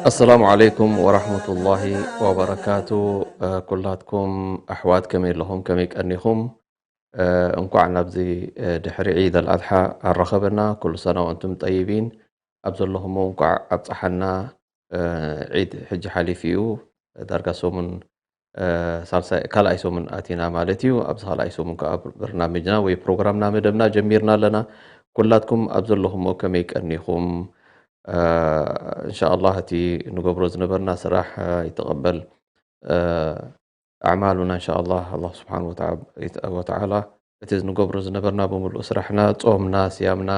ኣሰላሙ ዓለይኩም ወራህመቱላሂ ወበረካቱ። ኩላትኩም ኣሕዋት ከመይ ኣለኹም? ከመይ ቀኒኹም? እንኳዕ ናብዚ ድሕሪ ዒድ ኣልኣድሓ ኣራኸበና። ኩሉ ሰና ወኣንቱም ጠይቢን። ኣብ ዘለኹሞ እንኳዕ ኣብፀሓና። ዒድ ሕጂ ሓሊፉ እዩ። ዳርጋ ሰሙን ሳልሳይ ካልኣይ ሰሙን ኣቲና ማለት እዩ። ኣብዚ ካልኣይ ሰሙን ከዓ በርናምጅና ወይ ፕሮግራምና መደብና ጀሚርና ኣለና። ኩላትኩም ኣብ ዘለኹሞ ከመይ ቀኒኹም? እንሻኣላህ እቲ ንገብሮ ዝነበርና ስራሕ ይተቐበል ኣዕማሉና እንሻኣላህ። ኣላህ ስብሓን ወተዓላ እቲ ንገብሮ ዝነበርና ብምሉእ ስራሕና፣ ጾምና፣ ስያምና፣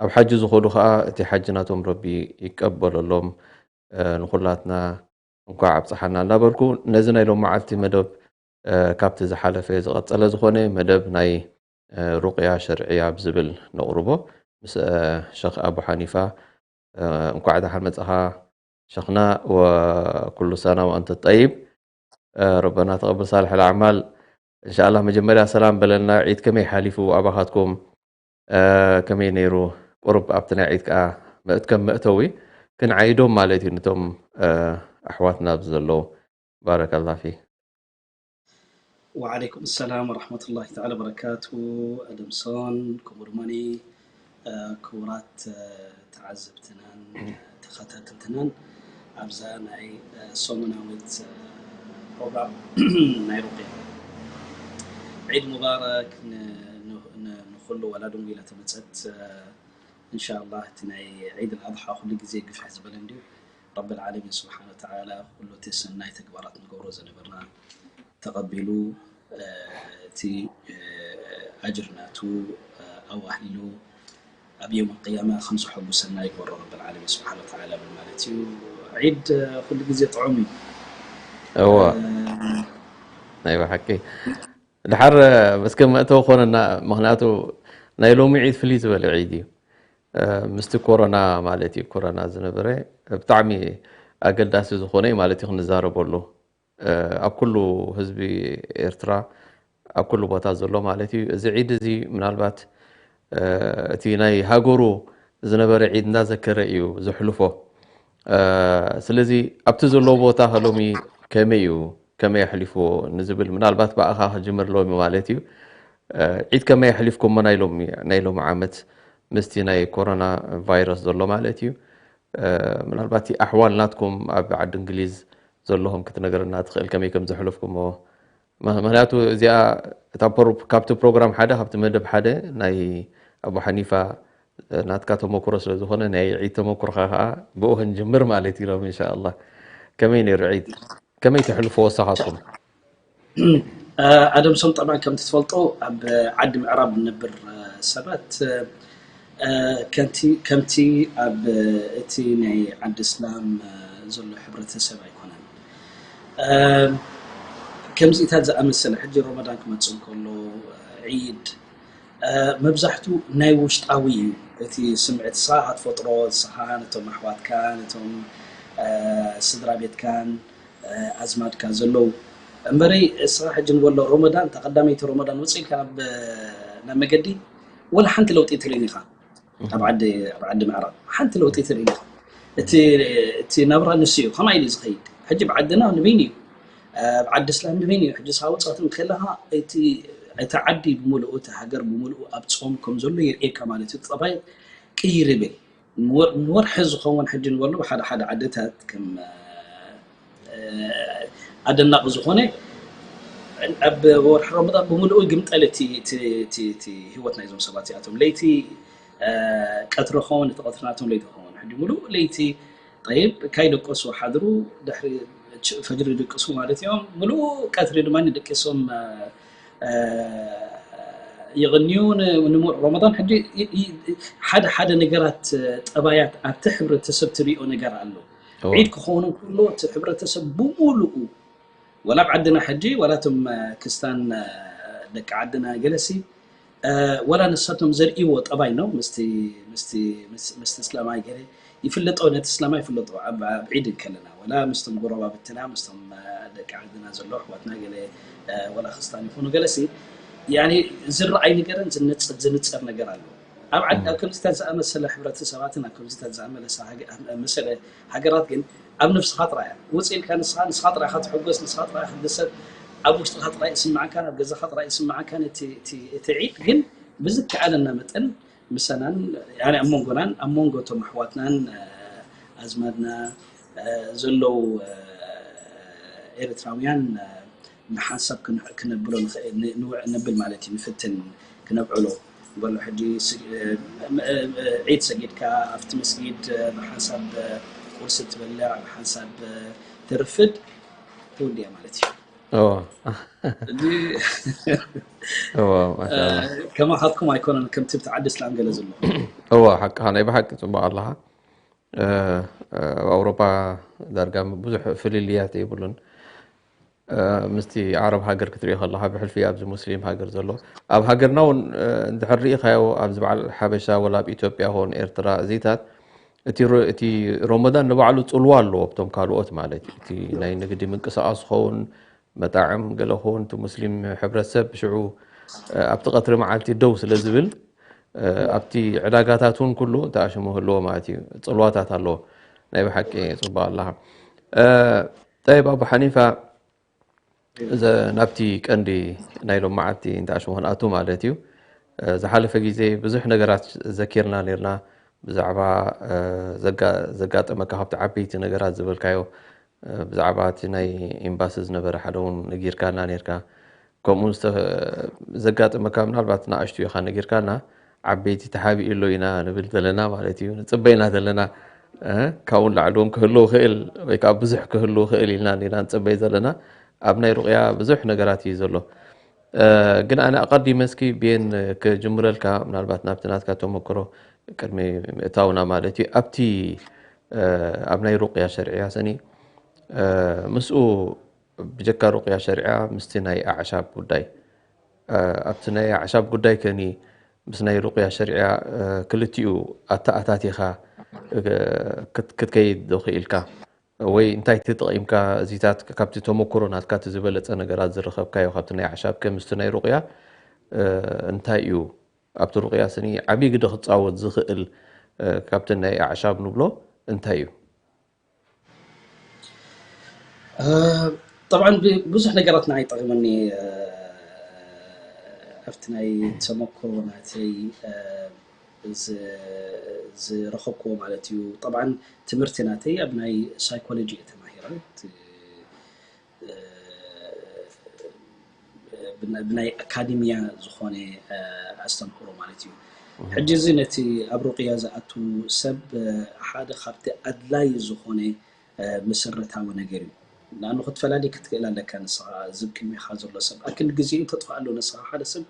ኣብ ሓጂ ዝኸዱ ከዓ እቲ ሓጂ ናቶም ረቢ ይቀበለሎም። ንኹላትና እንኳዕ ኣብፀሓና እናበልኩ ነዚ ናይ ሎም መዓልቲ መደብ ካብቲ ዝሓለፈ ዝቐፀለ ዝኾነ መደብ ናይ ሩቅያ ሸርዕያ ብዝብል ነቕርቦ ምስ ሸኽ ኣቡ ሓኒፋ እንኳዕ ደሓን መፃኻ ሸኽና ወኩሉ ሰና ወአንተ ጠይብ። ረበና ተቐብል ሳልሕ ልኣዕማል። እንሻኣላህ መጀመርያ ሰላም በለልና። ዒድ ከመይ ሓሊፉ ኣባኻትኩም? ከመይ ነይሩ? ቁሩብ ኣብቲ ናይ ዒድ ከዓ ከም መእተዊ ክንዓይዶም ማለት እዩ ነቶም ኣሕዋትና ኣብዚ ዘለዉ። ባረከላ ፊክ። ወዓለይኩም ሰላም ወረሕመቱላሂ ተዓላ በረካቱ። ኣደምሶን ከምኡ ድማ ክቡራት ተዓዘብትናን ተኸታተልትናን ኣብዛ ናይ ሰሙናዊት ፕሮግራም ናይ ሩቅያ። ዒድ ሙባረክ ንኹሉ ዋላ ድንጉላ ተመፀት። እንሻኣላህ እቲ ናይ ዒድ ኣልኣድሓ ኩሉ ግዜ ግፍሕ ዝበለ እንድዩ። ረብል ዓለሚን ስብሓነ ወተዓላ ኩሉ እቲ ሰናይ ተግባራት ንገብሮ ዝነበርና ተቐቢሉ እቲ ኣጅር ናቱ ኣዋህሊሉ ኣብ የውም ቅያማ ከም ዘሐጉሰና ይግበሮ ረብል ዓለሚን ስብሓነ ወተዓላ ብል ማለት እዩ። ዒድ ኩሉ ግዜ ጥዑም እዩ። እወ ናይ ብሓቂ። ድሓር እስከ መእተዊ ኮነና፣ ምኽንያቱ ናይ ሎሚ ዒድ ፍልይ ዝበለ ዒድ እዩ። ምስቲ ኮሮና ማለት እዩ፣ ኮሮና ዝነበረ ብጣዕሚ ኣገዳሲ ዝኾነ ማለት እዩ ክንዛረበሉ። ኣብ ኩሉ ህዝቢ ኤርትራ ኣብ ኩሉ ቦታ ዘሎ ማለት እዩ። እዚ ዒድ እዚ ምናልባት እቲ ናይ ሃገሩ ዝነበረ ዒድ እንዳዘከረ እዩ ዘሕልፎ። ስለዚ ኣብቲ ዘለዎ ቦታ ከ ሎሚ ከመይ እዩ፣ ከመይ ኣሕሊፍዎ ንዝብል ምናልባት ብኣኻ ክጅምር ሎሚ ማለት እዩ። ዒድ ከመይ ኣሕሊፍኩሞ ናይ ሎሚ ናይ ሎሚ ዓመት ምስቲ ናይ ኮሮና ቫይረስ ዘሎ ማለት እዩ። ምናልባት ኣሕዋል ናትኩም ኣብ ዓዲ እንግሊዝ ዘለኹም ክትነግረና ትኽእል ከመይ ከም ዘሕለፍኩሞ? ምኽንያቱ እዚኣ እታ ካብቲ ፕሮግራም ሓደ ካብቲ መደብ ሓደ ናይ ኣቡ ሓኒፋ ናትካ ተመክሮ ስለ ዝኾነ ናይ ዒድ ተመክሮኻ ከዓ ብኡ ክንጅምር ማለት እዩ ሎም እንሻኣላህ። ከመይ ነይሩ ዒድ? ከመይ ተሕልፍዎ ንስኻትኩም? ኣደምሶም ጠብዓን ከምቲ ትፈልጦ ኣብ ዓዲ ምዕራብ ንነብር ሰባት ከምቲ ኣብ እቲ ናይ ዓዲ እስላም ዘሎ ሕብረተሰብ ኣይኮነን። ከምዚታት ዝኣመሰለ ሕጂ ሮመዳን ክመፅእ እንከሎ ዒድ መብዛሕቱ ናይ ውሽጣዊ እዩ እቲ ስምዒት ንስኻ ትፈጥሮ ንስኻ ነቶም ኣሕዋትካ ነቶም ስድራ ቤትካን ኣዝማድካ ዘለዉ እምበረይ እስኻ ሕጂ ንበሎ ሮመዳን እታ ቀዳመይቲ ሮመዳን ውፅእ ኢልካ ናብ መገዲ ወላ ሓንቲ ለውጢ ትርእን ኢኻ ኣብ ዓዲ ኣብ ዓዲ ምዕራብ ሓንቲ ለውጢ ትርኢ እቲ እቲ ናብራ ንሱ እዩ ከማይ ኢሉ ዝኸይድ ሕጂ ብዓድና ንበይኑ እዩ ኣብ ዓዲ እስላም ንበይኑ እዩ ሕጂ ሳውፃት ከለኻ እቲ እቲ ዓዲ ብምልኡ እቲ ሃገር ብምልኡ ኣብ ፆም ከም ዘሎ የርእየካ ማለት እዩ ጠባይ ቅይር ይብል ንወርሒ ዝኸውን ሕጂ ንበሎ ሓደ ሓደ ዓድታት ከም ኣደናቂ ዝኾነ ኣብ ወርሒ ረመዳን ብምልኡ ይግምጠል እቲ ህይወት ናይዞም ሰባት እዚኣቶም ለይቲ ቀትሪ ኸውን እቲ ቀትሪ ናቶም ለይቲ ኸውን ሕጂ ምሉእ ለይቲ ጠይብ ካይደቀሱ ሓድሩ ድሕሪ እቲ ፈጅሪ ይድቅሱ ማለት እዮም። ምሉእ ቀትሪ ድማ ደቂሶም ይቕንዩ። ንሙሉእ ረመዳን ሕጂ ሓደ ሓደ ነገራት፣ ጠባያት ኣብቲ ሕብረተሰብ ትሪኦ ነገር ኣሎ። ዒድ ክኸውን እንከሎ እቲ ሕብረተሰብ ብሙሉኡ፣ ወላ ኣብ ዓድና ሕጂ፣ ወላ እቶም ክስታን ደቂ ዓድና ገለሲ፣ ወላ ንሳቶም ዘርእይዎ ጠባይ ነው ምስቲ ምስቲ ምስቲ እስላማይ ገለ ይፍለጦ፣ ነቲ እስላማይ ይፍለጦ። ኣብ ዒድ እንከለና ወላ ምስቶም ጎረባብትና፣ ምስቶም ደቂ ዓድና ዘሎ ኣሕዋትና ገለ፣ ወላ ክስታን ይኹኑ ገለሲ፣ ያኒ ዝረኣይ ነገርን ዝንጽር ነገር ኣሎ። ኣብ ዓድ ኣብ ከምዚታት ዝኣመሰለ ሕብረተሰባትን ኣብ ከምዚታት ዝኣመለሰ ሃገ- መሰለ ሃገራት ግን ኣብ ነፍስኻ ጥራይ እያ። ውፅእ ኢልካ ንስኻ ንስኻ ጥራይ ኢኻ ትሕጎስ፣ ንስኻ ጥራይ ኢኻ ትደሰት። ኣብ ውሽጥኻ ጥራይ ይስምዓካን ኣብ ገዛኻ ጥራይ ይስምዓካን። እቲ እቲ እቲ ዒድ ግን ብዝከኣለና መጠን ምሳናን፣ ያኒ ኣብ መንጎናን ኣብ መንጎ እቶም ኣሕዋትናን ኣዝማድና ዘለዉ ኤርትራውያን ብሓንሳብ ክነብሎ ንብል ማለት እዩ። ንፍትን ክነብዕሎ በሎ። ሕጂ ዒድ ሰጊድካ ኣብቲ መስጊድ ብሓንሳብ ቁርሲ ትበልዕ፣ ብሓንሳብ ትርፍድ፣ ትውድያ ማለት እዩ። ከማኻትኩም ኣይኮነን ከምቲ ብቲ ዓዲ እስላም ገለ ዘሎ። እዎ፣ ሓቅኻ፣ ናይ ብሓቂ ጽቡቕ ኣለኻ። ኣብ ኣውሮፓ ዳርጋ ብዙሕ ፍልልያት የብሉን። ምስቲ ዓረብ ሃገር ክትሪኦ ከለኻ ብሕልፊ ኣብዚ ሙስሊም ሃገር ዘሎ። ኣብ ሃገርና እውን እንድሕር ርኢኻዮ ኣብዚ በዓል ሓበሻ ወላ ኣብ ኢትዮጵያ ኾን ኤርትራ እዚታት እቲ ረመዳን ንባዕሉ ፅልዋ ኣለዎ ኣብቶም ካልኦት ማለት እዩ። እቲ ናይ ንግዲ ምንቅስቃስ ኸውን መጣዕም ገለ ኸውን እቲ ሙስሊም ሕብረተሰብ ሽዑ ኣብቲ ቀትሪ መዓልቲ ደው ስለ ዝብል ኣብቲ ዕዳጋታት እውን ኩሉ ተኣሽሙ ህልዎ ማለት እዩ። ፅልዋታት ኣለዎ። ናይ ብሓቂ ፅቡቅ ኣለኻ። ጠይብ ኣቡ ሓኒፋ፣ ናብቲ ቀንዲ ናይ ሎም መዓልቲ እንተኣሽሙ ክንኣቱ ማለት እዩ። ዝሓለፈ ግዜ ብዙሕ ነገራት ዘኪርና ነርና ብዛዕባ ዘጋጠመካ ካብቲ ዓበይቲ ነገራት ዝበልካዮ ብዛዕባ እቲ ናይ ኤምባሲ ዝነበረ ሓደ እውን ነጊርካና ነርካ። ከምኡ ዘጋጠመካ ምናልባት ንኣሽቱ ኢኻ ነጊርካና፣ ዓበይቲ ተሓቢኡ ኣሎ ኢና ንብል ዘለና ማለት እዩ። ንፅበይና ዘለና ካብኡ ንላዕሊ እውን ክህልው ክእል ወይ ከዓ ብዙሕ ክህልው ክእል ኢልና ኢና ንፅበይ ዘለና። ኣብ ናይ ሩቅያ ብዙሕ ነገራት እዩ ዘሎ። ግን ኣነ ኣቐዲመ እስኪ ብየን ክጅምረልካ፣ ምናልባት ናብቲ ናትካ ተመክሮ ቅድሚ ምእታውና ማለት እዩ። ኣብቲ ኣብ ናይ ሩቅያ ሸርዕያ ሰኒ ምስኡ ብጀካ ሩቅያ ሸርዕያ ምስቲ ናይ ኣዕሻብ ጉዳይ፣ ኣብቲ ናይ ኣዕሻብ ጉዳይ ከኒ ምስ ናይ ሩቅያ ሸርዕያ ክልቲኡ ኣተኣታቲኻ ክትከይድ ዶ ክኢልካ? ወይ እንታይ ተጠቒምካ እዚታት ካብቲ ተመክሮ ናትካ እቲ ዝበለጸ ነገራት ዝረኸብካዮ ካብቲ ናይ ኣዕሻብ ከ ምስቲ ናይ ሩቅያ እንታይ እዩ? ኣብቲ ሩቅያ ስኒ ዓብዪ ግደ ክጻወት ዝኽእል ካብቲ ናይ ኣዕሻብ ንብሎ እንታይ እዩ? ጠብዓን ብዙሕ ነገራት ንዓይ ጠቒመኒ ኣብቲ ናይ ተመክሮ ናተይ ዝረኸብክዎ ማለት እዩ። ጠብዓን ትምህርቲ ናተይ ኣብ ናይ ሳይኮሎጂ እየ ተማሂረ። ብናይ ኣካዲሚያ ዝኾነ ኣስተምህሮ ማለት እዩ። ሕጂ እዚ ነቲ ኣብ ሩቅያ ዝኣቱ ሰብ ሓደ ካብቲ ኣድላይ ዝኾነ መሰረታዊ ነገር እዩ። ንኣኑ ክትፈላሊ ክትክእል ኣለካ። ንስኻ እዚ ቅድሜኻ ዘሎ ሰብ ኣክል ግዜኡ ተጥፋኣሉ። ንስኻ ሓደ ሰብ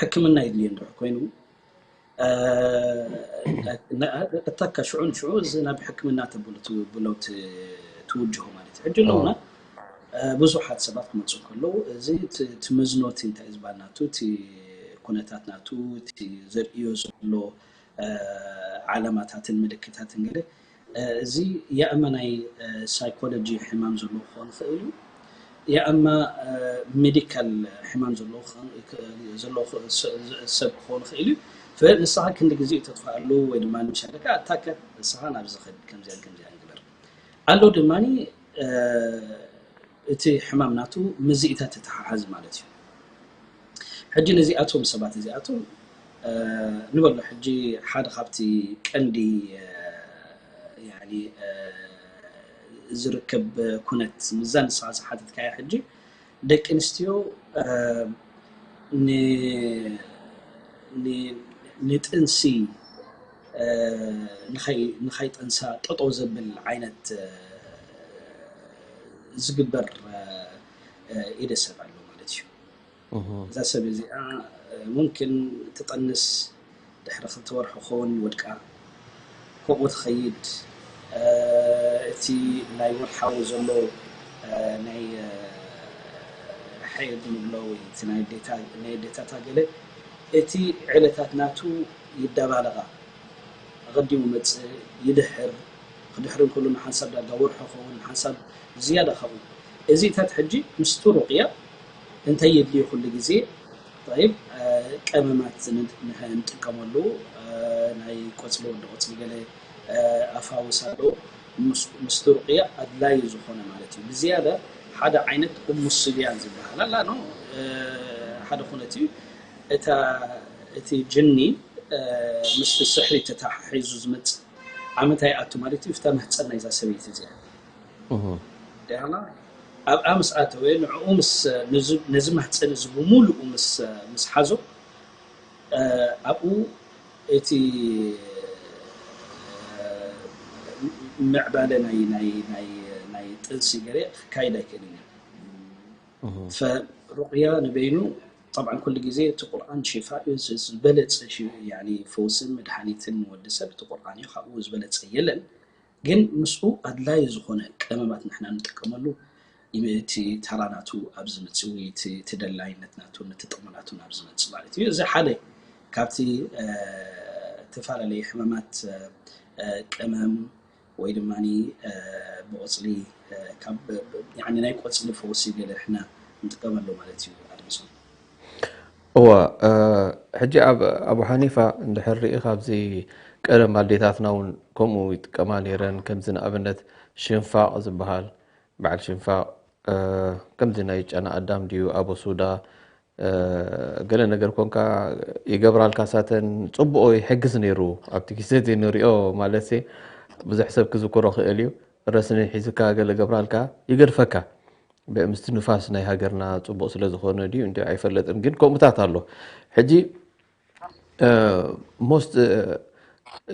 ሕክምና የድልዮ እንድሕር ኮይኑ እታካ ሽዑ ንሽዑ እዚ ናብ ሕክምና ተብሎ ትውጅሆ ማለት እዩ። ሕጂ ኣለውና ብዙሓት ሰባት ክመፁ ከለዉ እዚ ትመዝኖቲ እንታይ ዝበሃል ናቱ እቲ ኩነታት ናቱ እቲ ዘርእዮ ዘሎ ዓላማታትን ምልክታትን ገለ እዚ ያእማ ናይ ሳይኮሎጂ ሕማም ዘለዎ ክኸውን ይኽእል እዩ። ያእማ ሜዲካል ሕማም ዘሎ ሰብ ክኸውን ይኽእል እዩ። ንስኻ ክንዲ ግዜ ተጥፋኣሉ ወይ ድማ ንሻለካ ኣታከ ንስኻ ናብ ዝኸድ ከምዚያን ከምዚያን ግበር ኣሎ ድማ እቲ ሕማም ናቱ ምዝኢታት ተተሓሓዝ ማለት እዩ። ሕጂ ነዚኣቶም ሰባት እዚኣቶም ንበሎ ሕጂ ሓደ ካብቲ ቀንዲ ዝርከብ ኩነት ምዛ ንስኻ ዝሓተትካያ ሕጂ ደቂ ኣንስትዮ ንጥንሲ ንኸይጠንሳ ጠጠው ዘብል ዓይነት ዝግበር ኢደ ሰብ ኣሎ ማለት እዩ። እዛ ሰብ እዚኣ ሙምኪን ትጠንስ፣ ድሕሪ ክልተ ወርሒ ክኸውን ወድቃ፣ ከምኡ ትኸይድ። እቲ ናይ ወርሓዊ ዘሎ ናይ ሓይድ ንብሎ ወይ እቲ ናይ ዴታታ ገለ፣ እቲ ዕለታት ናቱ ይደባለቓ። ኣቐዲሙ መጽእ፣ ይድሕር፣ ክድሕር እንከሎ ንሓንሳብ ዳርጋ ወርሑ ኸውን፣ ንሓንሳብ ዝያዳ ካብኡ። እዚታት ሕጂ ምስቲ ሩቕያ እንታይ የድልዩ ኩሉ ግዜ? ጠይብ፣ ቀመማት ንጥቀመሉ፣ ናይ ቆጽሊ፣ ወዲ ቆጽሊ፣ ገለ ኣፋውስ ኣሎ። ምስቲ ሩቕያ ኣድላዩ ዝኾነ ማለት እዩ። ብዝያዳ ሓደ ዓይነት እሙ ስብያን ዝበሃል ኣላ፣ ሓደ ኩነት እዩ። እቲ ጅኒ ምስቲ ስሕሪ ተተሓሒዙ ዝመጽእ ኣብ ምንታይ ይኣቱ ማለት እዩ? ኣብታ ማህጸን ናይዛ ሰበይቲ እዚኣ። ኣብኣ ምስ ኣተወ፣ ንዕኡ ምስ፣ ነዚ ማህጸን እዚ ብምሉኡ ምስ ሓዞ፣ ኣብኡ እቲ ምዕባለ ናይ ጥንሲ ገለ ክካይድ ኣይክእልን እዩ። ፈሩቅያ ንበይኑ ጠብዓ ኩሉ ግዜ እቲ ቁርኣን ሽፋ እዩ፣ ዝበለፀ ፈውስን መድሃኒትን ንወዲ ሰብ እቲ ቁርኣን እዩ፣ ካብኡ ዝበለፀ የለን። ግን ምስኡ ኣድላይ ዝኾነ ቀመማት ንሕና ንጥቀመሉ እቲ ተራ ናቱ ኣብ ዝመፅእ ወይ እቲ ተደላይነት ናቱ ንትጥቕሚ ናቱ ናብ ዝመፅእ ማለት እዩ። እዚ ሓደ ካብቲ ዝተፈላለዩ ሕማማት ቀመም ወይ ድማ ብቆፅሊ ናይ ቆፅሊ ፈውሲ ገለ ንሕና ንጥቀመሉ ማለት እዩ። ኣድምሶም እወ ሕጂ ኣብ ኣቡ ሓኒፋ እንድሕር ርኢ ካብዚ ቀደም ኣዴታትና እውን ከምኡ ይጥቀማ ነይረን። ከምዚ ንኣብነት ሽንፋቕ ዝበሃል በዓል ሽንፋቕ ከምዚ ናይ ጨና ኣዳም ድዩ ኣቦ ሱዳ ገለ ነገር ኮንካ ይገብራልካ ሳተን ጽቡቕ ይሕግዝ ነይሩ ኣብቲ ግዜ እዚ ንሪኦ ማለት ብዙሕ ሰብ ክዝክሮ ክእል እዩ። ረስኒ ሒዝካ ገለ ገብራልካ ይገድፈካ። ምስትንፋስ ናይ ሃገርና ጽቡቕ ስለ ዝኾነ ድዩ እንዲ ኣይፈለጥን ግን ከምኡታት ኣሎ። ሕጂ most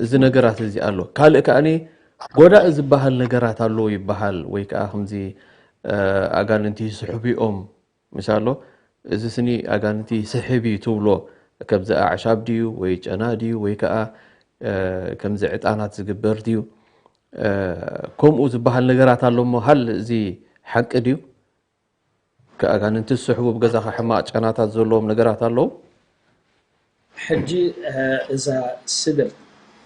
እዚ ነገራት እዚ ኣሎ። ካልእ ከኣኒ ጎዳኢ ዝበሃል ነገራት ኣሎ ይበሃል ወይ ከዓ ከምዚ ኣጋንንቲ ስሕቢኦም ምስ ኣሎ እዚ ስኒ ኣጋንንቲ ስሕብ እዩ ትብሎ ከምዚ ኣዕሻብ ድዩ ወይ ጨና ድዩ ወይ ከዓ ከምዚ ዕጣናት ዝግበር ድዩ ከምኡ ዝበሃል ነገራት ኣሎ እሞ ሃል እዚ ሓቂ ድዩ? ኣጋንንቲ ዝስሕቡ ብገዛኻ ሕማቕ ጨናታት ዘለዎም ነገራት ኣለዉ። ሕጂ እዛ ስድር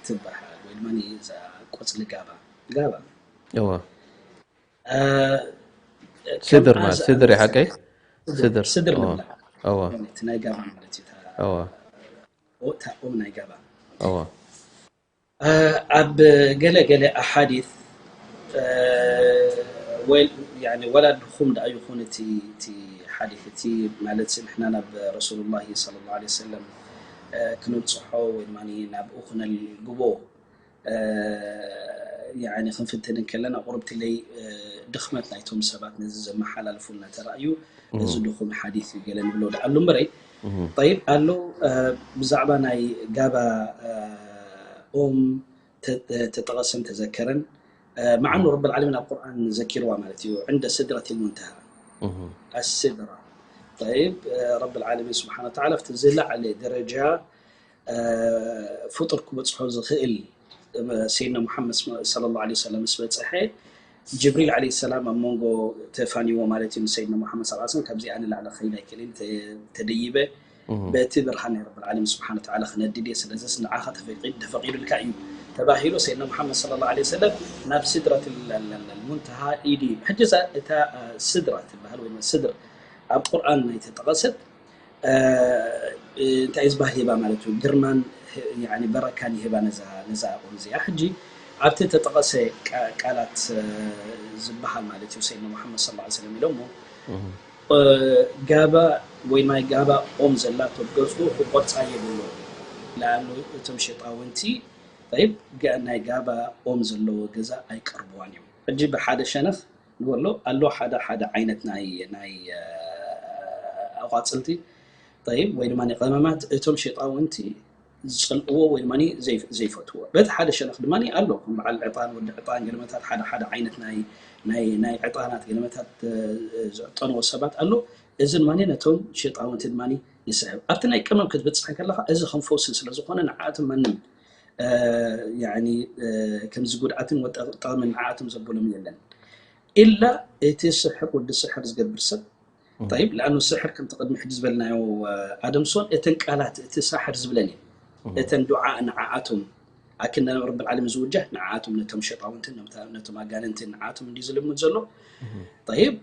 ትበሃል ወይ ድማ እዛ ቆፅሊ ጋባ ጋባ እወ ስድር ማለት ስድር ሓቀይ ስድር ስድር እወ ንብላ እወ እቲ ናይ ጋባ ማለት እዩ። እታ እወ እታ ኦም ናይ ጋባ እወ ኣብ ገለ ገለ ኣሓዲት ወይ ያኒ ወላ ድኹም ደኣ ይኹን እቲ እቲ ሓዲት እቲ ማለት ንሕና ናብ ረሱሉላሂ ሰለላሁ ዐለይሂ ወሰለም ክነብፅሖ ወይ ድማ ናብኡ ክነልግቦ ያኒ ክንፍትን እንከለና ቁርብትለይ ድኽመት ናይቶም ሰባት ነዚ ዘመሓላልፉ እናተረኣዩ እዚ ድኹም ሓዲት እዩ ገለ ንብሎ ደኣ ኣሎ እምበረይ ጠይብ ኣሎ ብዛዕባ ናይ ጋባ ኦም ተጠቐሰን ተዘከረን መዓኑ ረብ ልዓለሚን ኣብ ቁርኣን ዘኪርዋ ማለት እዩ ዕንደ ስድረት ልሙንተሃ ኣስድራ ጠይብ ረብ ልዓለሚን ስብሓን ወተዓላ ኣብቲ ዝለዓለ ደረጃ ፍጡር ክበፅሖ ዝኽእል ሰይድና ሙሓመድ ሰለላሁ ዐለይሂ ወሰለም ምስ በፀሐ ጅብሪል ዐለይሂ ሰላም ኣብ መንጎ ተፋንይዎ ማለት እዩ ንሰይድና ሙሓመድ ሰለላሁ ዐለይሂ ወሰለም ካብዚኣ ንላዕሊ ክኸይድ ኣይክእልን ተደይበ በቲ ብርሃን ናይ ረብል ዓለሚን ስብሓን ወተዓላ ክነድድ እየ ስለዚስ ንዓኻ ተፈቂድ ተፈቂዱልካ እዩ ተባሂሉ ሰይድና ሙሓመድ ሰለላሁ ዐለይሂ ወሰለም ናብ ስድረት ሙንተሃ ኢዱ እዩ ሕጂ እታ ስድራ ትበሃል ወይ ስድር ኣብ ቁርኣን ናይ ተጠቐሰት እንታይ ዝበሃል ሂባ ማለት እዩ ግርማን በረካን ይህባ ነዛ ቁም እዚኣ ሕጂ ኣብቲ ተጠቐሰ ቃላት ዝበሃል ማለት እዩ ሰይድና ሙሓመድ ስለ ሰለም ኢሎሞ ጋባ ወይ ናይ ጋባ ኦም ዘላቶ ገፁ ክቆርፃ የብሎ ለኣኑ እቶም ሸጣውንቲ ናይ ጋባ ኦም ዘለዎ ገዛ ኣይቀርብዋን እዮም ሕጂ ብሓደ ሸነኽ ንበሎ ኣሎ ሓደ ሓደ ዓይነት ናይ ናይ ኣቋፅልቲ ጠይብ ወይ ድማ ቀመማት እቶም ሸጣውንቲ ዝፀልእዎ ወይ ድማ ዘይፈትዎ። በቲ ሓደ ሸነኽ ድማ ኣሎ ከም በዓል ዕጣን፣ ወዲ ዕጣን፣ ገለመታት ሓደ ሓደ ዓይነት ናይ ናይ ናይ ዕጣናት ገለመታት ዝዕጠንዎ ሰባት ኣሎ። እዚ ድማ ነቶም ሸጣውንቲ ድማ ይስሕብ። ኣብቲ ናይ ቀመም ክትበፅሕ ከለካ እዚ ከም ፈውሲ ስለ ዝኾነ ንዓኣቶም ማንም ከምዚ ጉድኣትን ጠቕምን ንዓኣቶም ዘብሎም የለን። ኢላ እቲ ስሕር ወዲ ስሕር ዝገብር ሰብ ጠይብ ለኣኑ ስሕር ከምቲ ቅድሚ ሕጂ ዝበልናዮ ኣደምሶን እተን ቃላት እቲ ሳሕር ዝብለን እዩ እተን ዱዓ ንዓኣቶም ኣክንዳ ናብ ረብል ዓለም ዝውጃህ ንዓኣቶም ነቶም ሸጣውንትን ነቶም ኣጋንንትን ንዓኣቶም እንዲ ዝልምድ ዘሎ ጠይብ